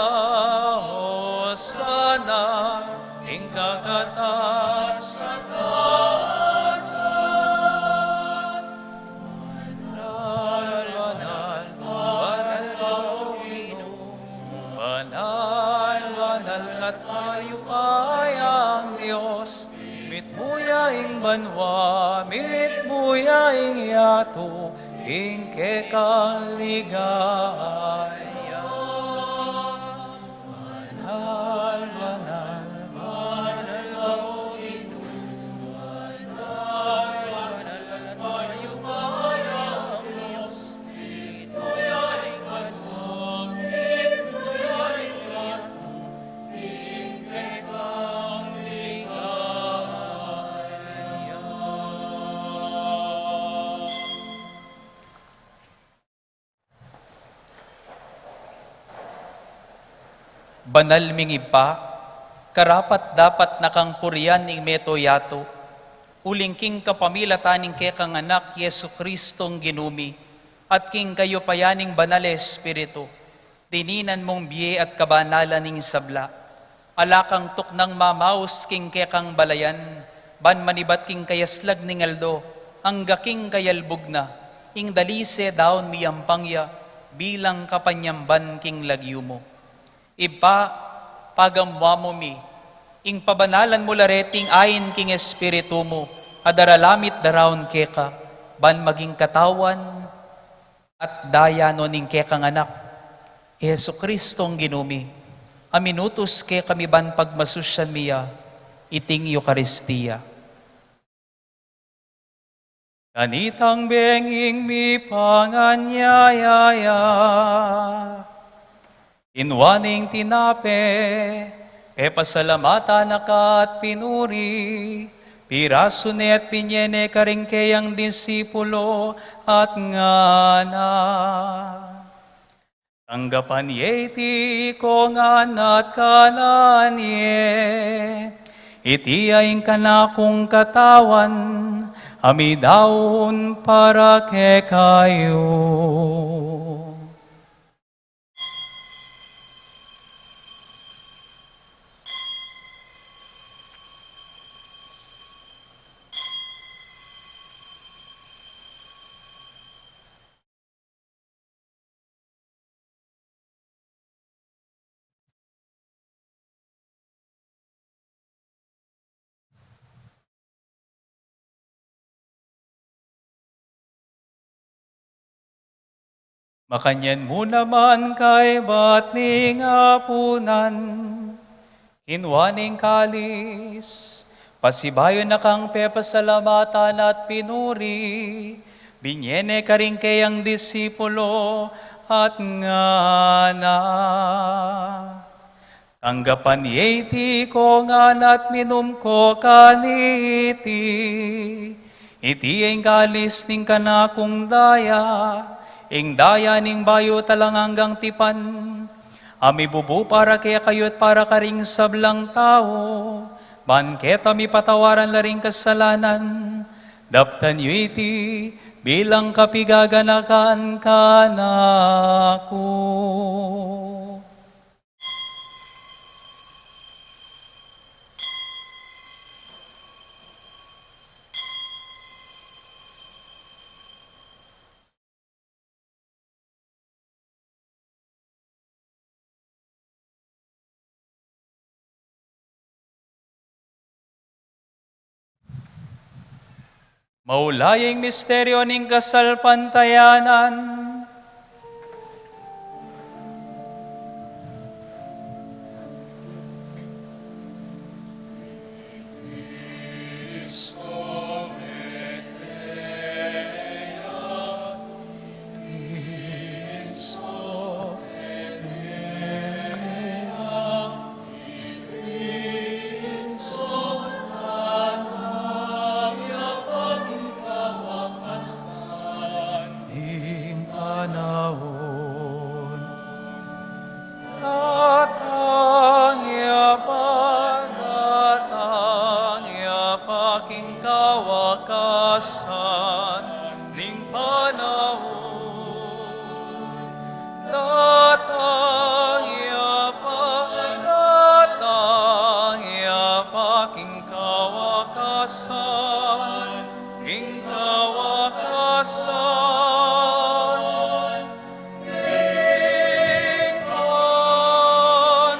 hosana, ing kakatas-katasan. Banal, banal, banal ka, O Ginu. Banal, banal ka't mayupayang Dios. Mitmu ya ing banua, mitmu ya ing yatu, ing kekang ligaya. Banal, banal, banal ka, O Ginu. Banal, banal, mayupayang Dios. Banal ming Ibpa, karapat-dapat na kang purian ing mabilug a yatu, uling king kapamilatan ning kekang Anak, Jesucristong Ginu mi, at king kayupayan ning Banal a Espiritu, dininan mung bie at kabanalan ning sabla. Ala kang tuknang mamaus king kekang balayan, ban manibat king kayaslag ning aldo, angga king kayalbug na, ing dalise daun miyampang ya, bilang kapanyamban king lagyu mu. Ibpa, pagamuan mu mi, Ing pabanalan mu la reting ain king Espiritu mu, a daralamit daraun keka, ban maging katawan at daya no ning kekang Anak, i Jesucristong Ginu mi, a minutus kekami ban pagmasusyan mi ya, iting Eukaristia. Kanitang bengi ing mipanganyaya ya, kinua ne ing tinape, pepasalamatan na ka at pinuri, pirasu ne at binye ne karing keyang disipulo at ngana: Tanggapan ye iti, ikong ngan at kanan ye. Iti ya ing kanakung katawan, a midaun para kekayu. Makanyan mu naman kaybat ning apunan, kinua ne ing kalis, pasibayu na kang pepasalamatan at pinuri, binye ne karing keyang disipulo at ngana: Tanggapan ye iti, ikong ngan at minum ko kaniti. Iti ya ing kalis ning kanakung daya, ing daya ning bayu at alang anggang tipan, a mibubu para kekayu at para karing sablang tau, ban keta mipatawaran la ring kasalanan. Daptan yu iti bilang kapigaganakan kanaku. Maula ya ing misteryo ning kasalpantayanan. Ing panaun. Datang ya pa, datang ya pa king kawakasan ning panaun. Datang ya pa, datang ya pa king kawakasan, king kawakasan ning panaun.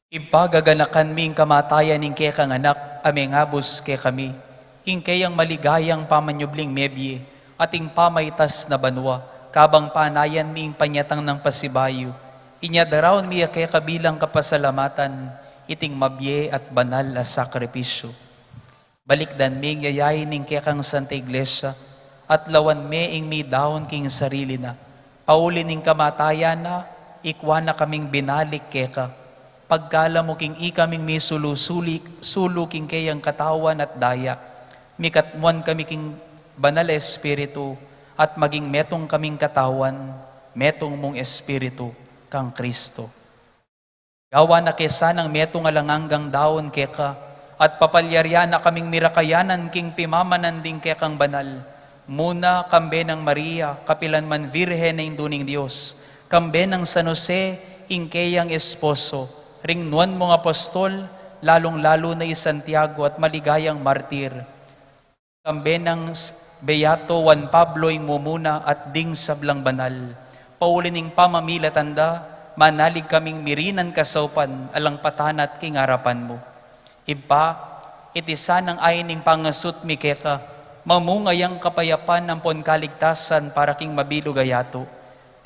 Ipagaganakan mi ing kamatayan ning kekang Anak, a mengabus kekami, ing keyang maligayang pamanyubling mebie, at ing pamaitas na banua, kabang panayan mi ing panyatang nang pasibayu. Inya daraun mi ya keka bilang kapasalamatan, iting mabie at banal a sakripisyu. Balikdan me ing yayain ning kekang Santa Iglesia, at lawan me ing midaun king sarili na. Pauli ning kamatayan na, ikua na kaming binalik keka. Pagkalub mu king ikaming misulu-suli-, sulu king keyang katawan at daya, mikatmuan kami king Banal a Espiritu, at maging metung kaming katawan, metung mung Espiritu, kang Kristo. Gawan na ke sanang metung alang anggang daun keka, at papalyarian na kaming mirakayanan king pimamanan ding kekang banal, muna kambe nang Maria, kapilan man Virgen a Indu ning Dios, kambe nang San Jose, ing keyang esposo, ring nuan mung apostol, lalung-lalu na i Santiago at maligayang martir, kambe nang s-, Beato Juan Pablo ing mumuna at ding sablang banal, Pauli ning pamamilatan da, manalig kaming mirinan kasaupan, alang patanat king arapan mu. Ibpa, iti sanang ain ning pangasut mi keka, mamunga yang kapayapan ampon kaligtasan para king mabilug a yatu.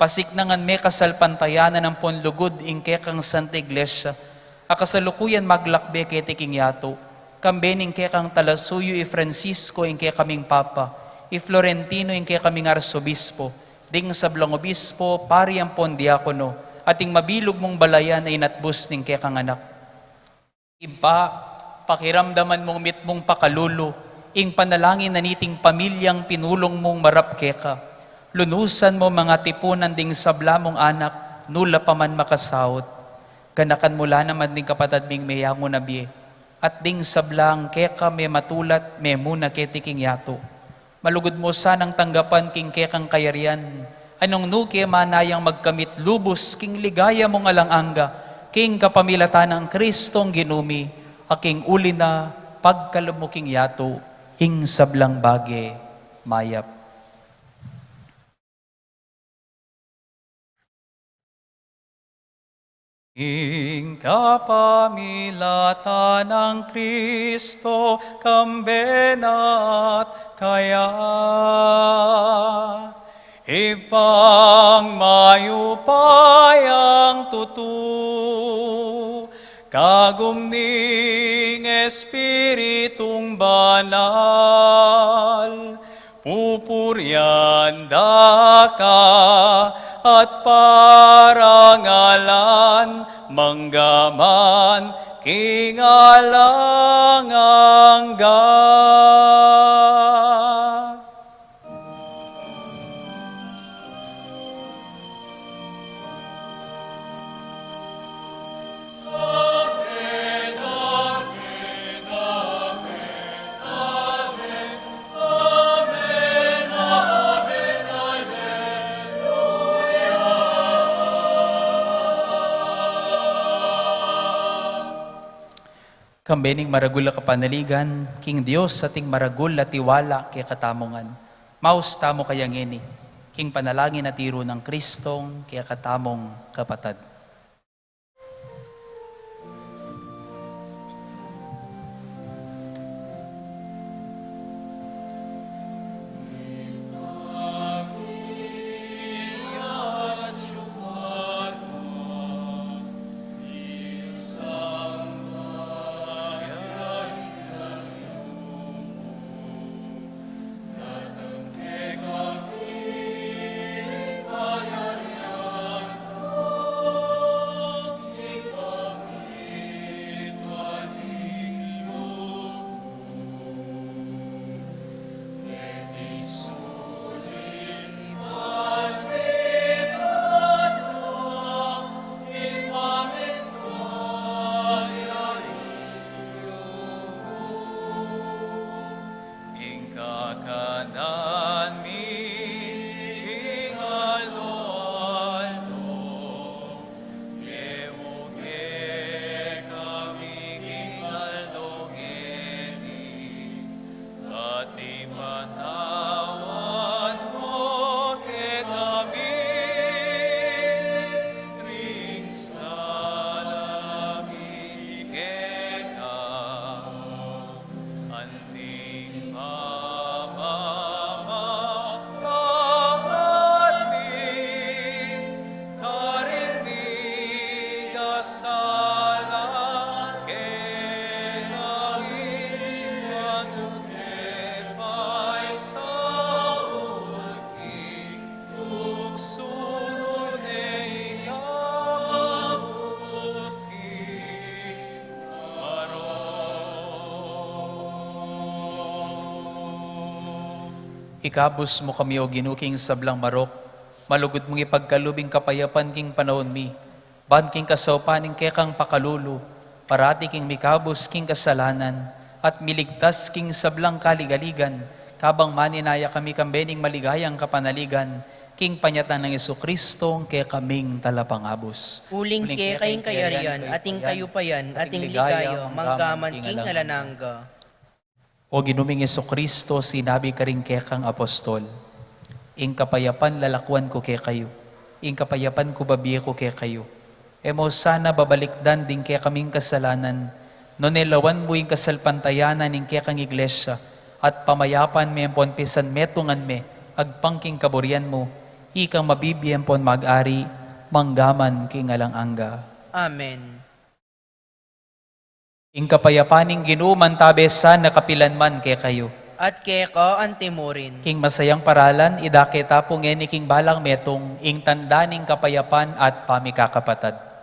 Pasiknangan me kasalpantayanan ampon lugud ing kekang Santa Iglesia, a kasalukuyan maglakbe keti king yatu, kambe ning kekang talasuyu i Francisco ing kekaming Papa, i Florentino ing kekaming Arsobispo, ding sablang obispo, pari ampon diakono, at ing mabilug mung balayan a inatbus ning kekang anak. Ibpa, pakiramdaman mung mitmung pakalulu ing panalangin na niting pamilyang pinulung mung marap keka. Lunusan mu mangatipunan ding sabla mung anak, nu la pa man makasaut. Ganakan mu la naman ding kapatad ming meyangu na bie, at ding sablang keka mematulat, memuna keti king yatu. Malugud mu sanang tanggapan king kekang kayarian, anung nu ke manayang magkamit lubus king ligaya mung alang angga, king kapamilatan nang Kristong Ginu mi, a king uli na pagkalub mu king yatu, ing sablang bage mayap. Ing kapamilatan nang Kristo, kambe na at kaya. Ibpang mayupayang tutu, kagum ning Espiritung Banal, pupurian da ka at parangalan manggaman king alang angga. Kambe ning maragul a kapanaligan king Dios at ing maragul a tiwala kekatamu ngan. Maus tamu kaya ngeni king panalangin a tiru nang Kristong kekatamung kapatad. Ing kakanan mi king aldo-aldo, ibie mu kekami king aldo ngeni, at ipatawad mu kekami ring sala mi keka. Anting pamamarangal mi karing mikasala kekami, at e mu ke paisaul king tuksu, nune ikabus king marok. Ikabus mu kami, O Ginu, king sablang marok, malugud mung ipagkalub ing kapayapan king panaun mi, ban king kasaupan ning kekang pakalulu, parati kaming mikabus king kasalanan, at miligtas king sablang kaligaligan, kabang maninaya kami kambe ning maligayang kapanaligan, king panyatang nang Jesucristo, ing kekaming Talapangabus. Uling keka ing kayarian, at ing kayupayan, at ing ligaya, manggaman king alang angga. O Ginu ming Jesucristo, sinabi mu karing kekang apostol, "Ing kapayapan lalakuan ku kekayu, Ing kapayapan ku babie ku kekayu. E mu sana babalikdan ding kekaming kasalanan, nune lawan mu ing kasalpantayanan ning kekang iglesia, at pamayapan me ampon pisanmetungan me, agpang king kaburian mu, ikang mabibie ampon mag-ari, mangga man king alang angga. Amen. Ing kapayapan ning Ginu mantabe sana kapilan man kekayu. At keka antimurin. King masayang paralan, idake ta pu ngeni king balang metung, ing tanda ning kapayapan at pamikakapatad.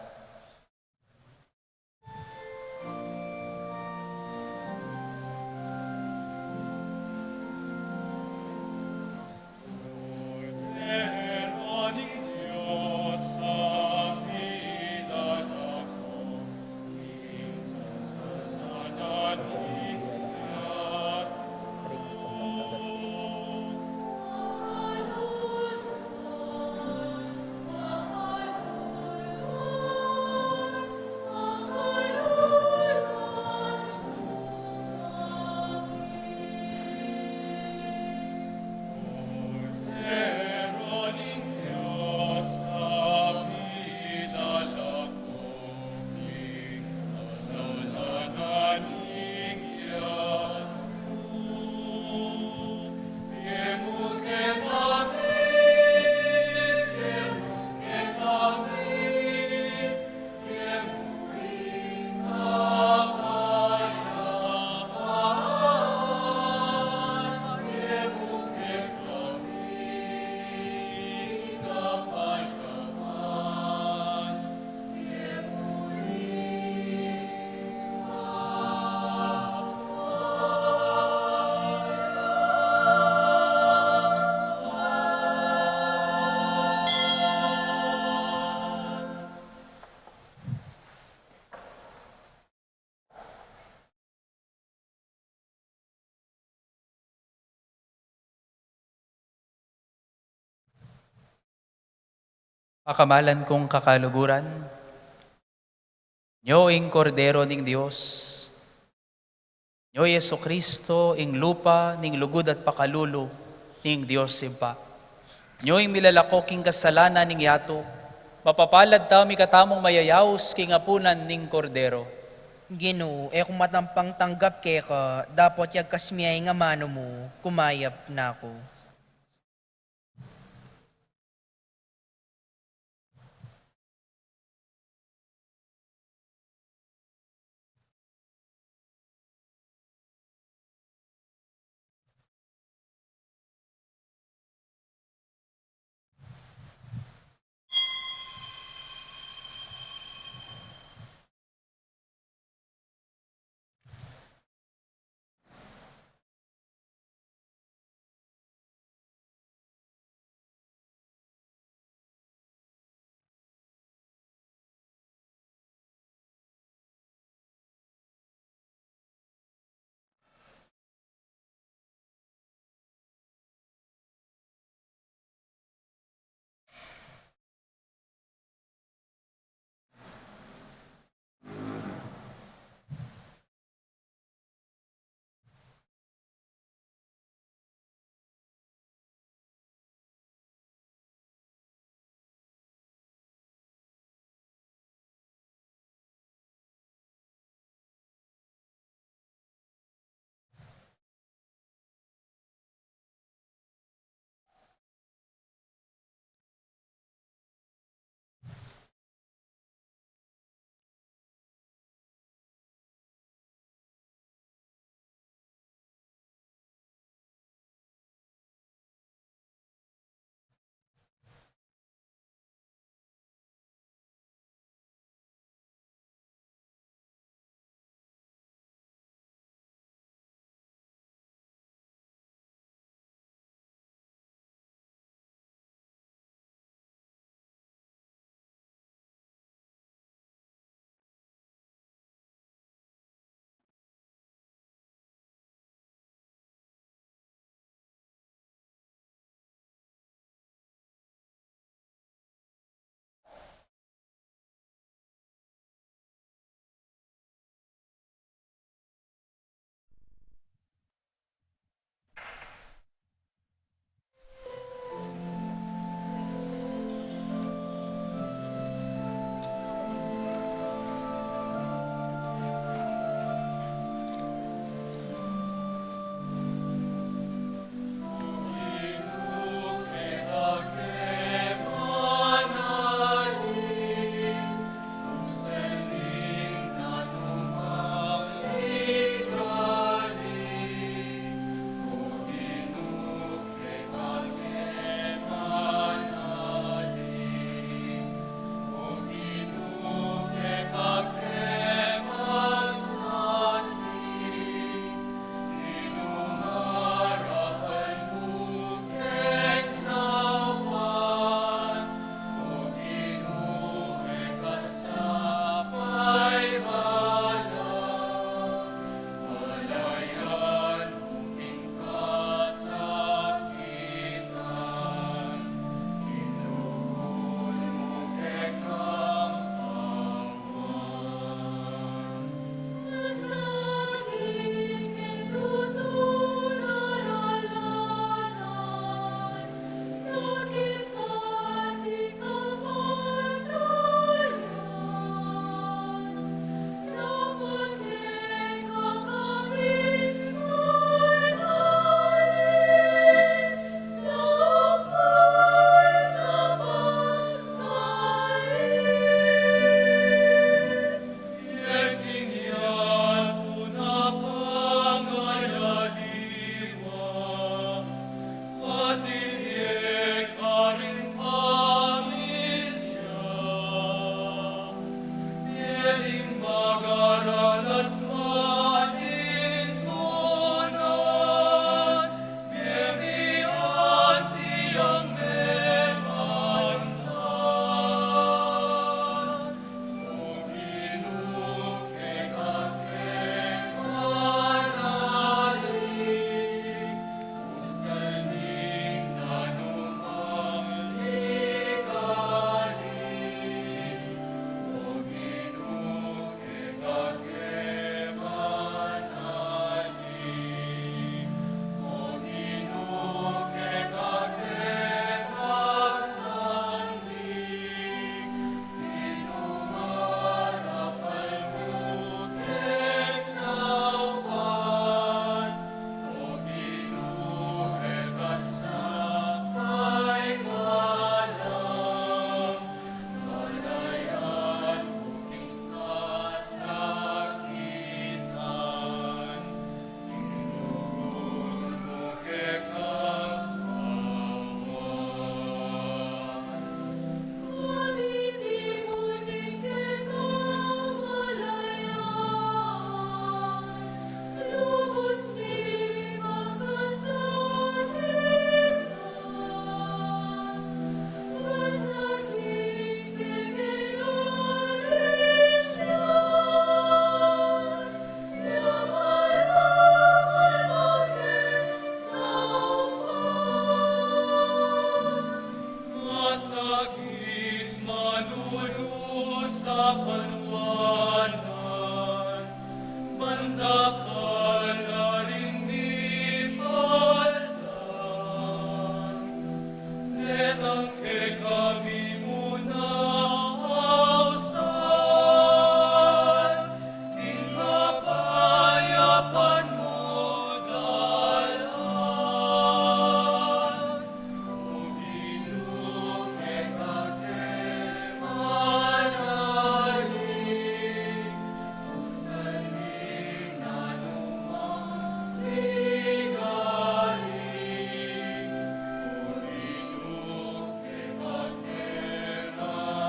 Pakamalan kung kakaluguran, nyo ing Kordero ning Dios. Nyo i Jesucristo, ing lupa ning lugud at pakalulu ning Dios Ibpa. Nyo ing milalako king kasalanan ning yatu. Mapapalad tau mikatamung mayayaus king apunan ning Kordero. Ginu, e ku matampang tanggap keka, dapot yagkas mi ya ing amanu mu, kumayap na ku. Magaralan manintunan, memian tiang memantan. O Ginu, keka ke manali, usan ing nanumang ligali. O Ginu, keka ke manali. O Ginu, keka ke magsandi. Ing marapal mung kesaupan, o Ginu, e ka sakay malam, malayan mu king kasakitan. Masakit, manulu sa panuanan, mandakal na ring mipaldan. Detang kekami mu na ausan, king kapayapan mu dalan. O Ginu, keka ke manali, usan ing nanumang ligali. O Ginu, keka ke manali,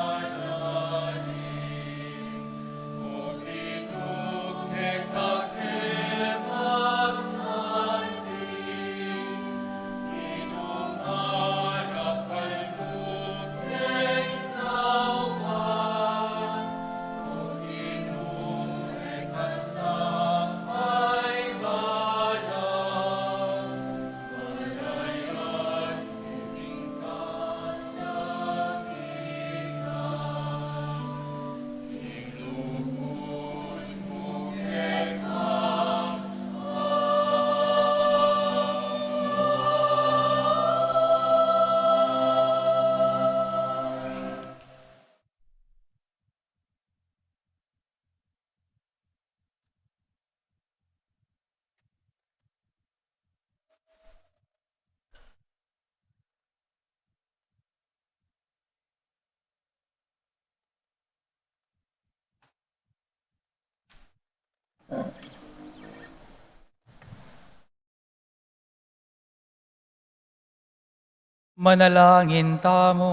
Manalangin tamu.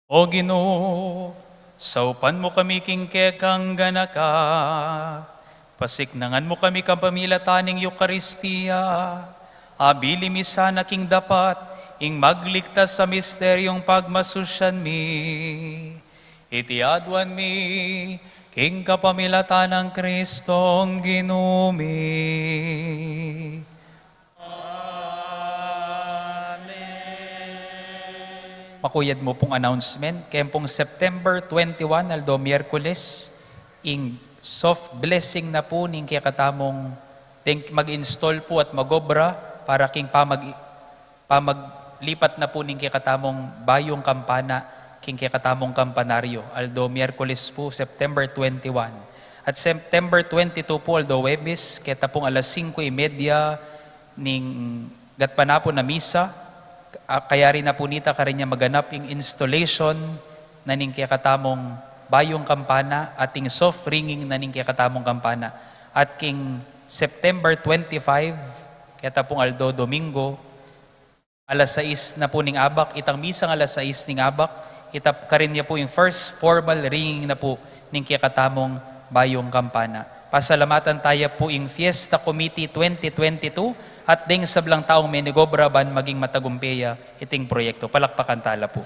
O Ginu, saupan mu kami king kekang ganaka. Pasiknangan mu kami kapamilatan ning Eukaristia. Abili mi sana king dapat ing magligtas a misteryung pagmasusyan mi. Iti aduan mi king kapamilatan nang Kristong Ginu mi. Amen. Makuyad mu pung announcement, keng pung September twenty-one, aldo Miyerkules, ing soft blessing na pu ning kekatamung, deng mag-install pu at mag-obra para king pamag-, pamaglipat na pu ning kekatamung bayung kampana king kekatamung kampanaryo. Aldo Miyerkules pu, September twenty-one. At September twenty-two pu, aldo Huwebes, keta pung alas singko y media ning gatpanapun a misa, a, kayari na pu nita karin ya maganap ing installation na ning kekatamung bayung kampana at ing soft ringing na ning kekatamung kampana. At king September twenty-five, keta pung aldo Domingo, alas sais na pu ning abak, itang misang alas sais ning abak, Itap karin ya pu ing first formal ringing na pu ning kekatamung bayung kampana. Pasalamatan taya pu ing Fiesta Committee twenty twenty-two at deng sablang taung menigobra ban maging matagumpe ya iting proyekto. Palakpakan tala pu.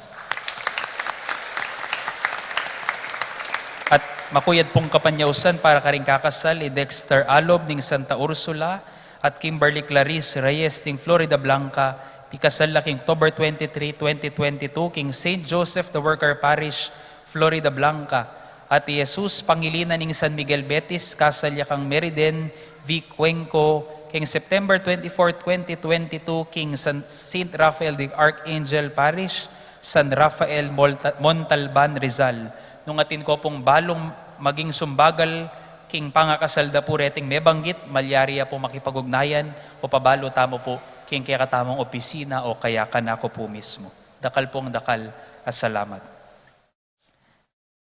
At makuyad pung kapanyausan para karing kakasal i Dexter Alob ning Santa Ursula at Kimberly Clarice Reyes ning Floridablanca, pikasal la king October twenty-three, twenty twenty-two, king Saint Joseph the Worker Parish, Floridablanca. At i Jesus Pangilinan ning San Miguel Betis, kasal ya kang Meriden V Cuenco, king September twenty-four, twenty twenty-two, king San, Saint Raphael the Archangel Parish, San Rafael, Molta-, Montalban, Rizal. Nung atin ko pung balung maging sumbagal king pangakasal da pu reting mebanggit, malyari ya pu makipag-ugnayan o pabalu tamu pu king kekatamung opisina o kaya kanaku pu mismu. Dakal pung dakal a salamat.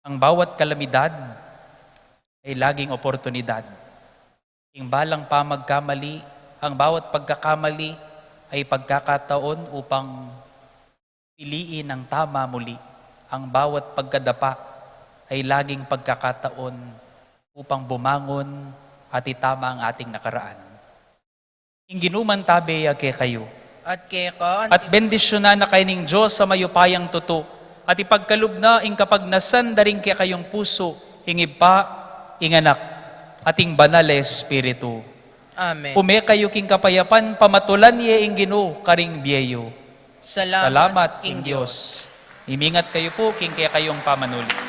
Ang bawat kalamidad ay laging oportunidad. Ing balang pamagkamali, ang bawat pagkakamali ay pagkakataon upang piliin ang tama muli. Ang bawat pagkadapa ay laging pagkakataon upang bumangon at itama ang ating nakaraan. Ing Ginu mantabe ya kekayu. At keka. At bendisyunan na kayu ning Dios a mayupayang tutu, at ipagkalub na ing kapagnasan da ring kekayung pusu, ing Ibpa, ing Anak, at ing Banal a Espiritu. Amen. Ume kayu king kapayapan, pamatulan ye ing Ginu karing bie yu. Salamat king Dios. Imingat kayu pu king kekayung pamanuli.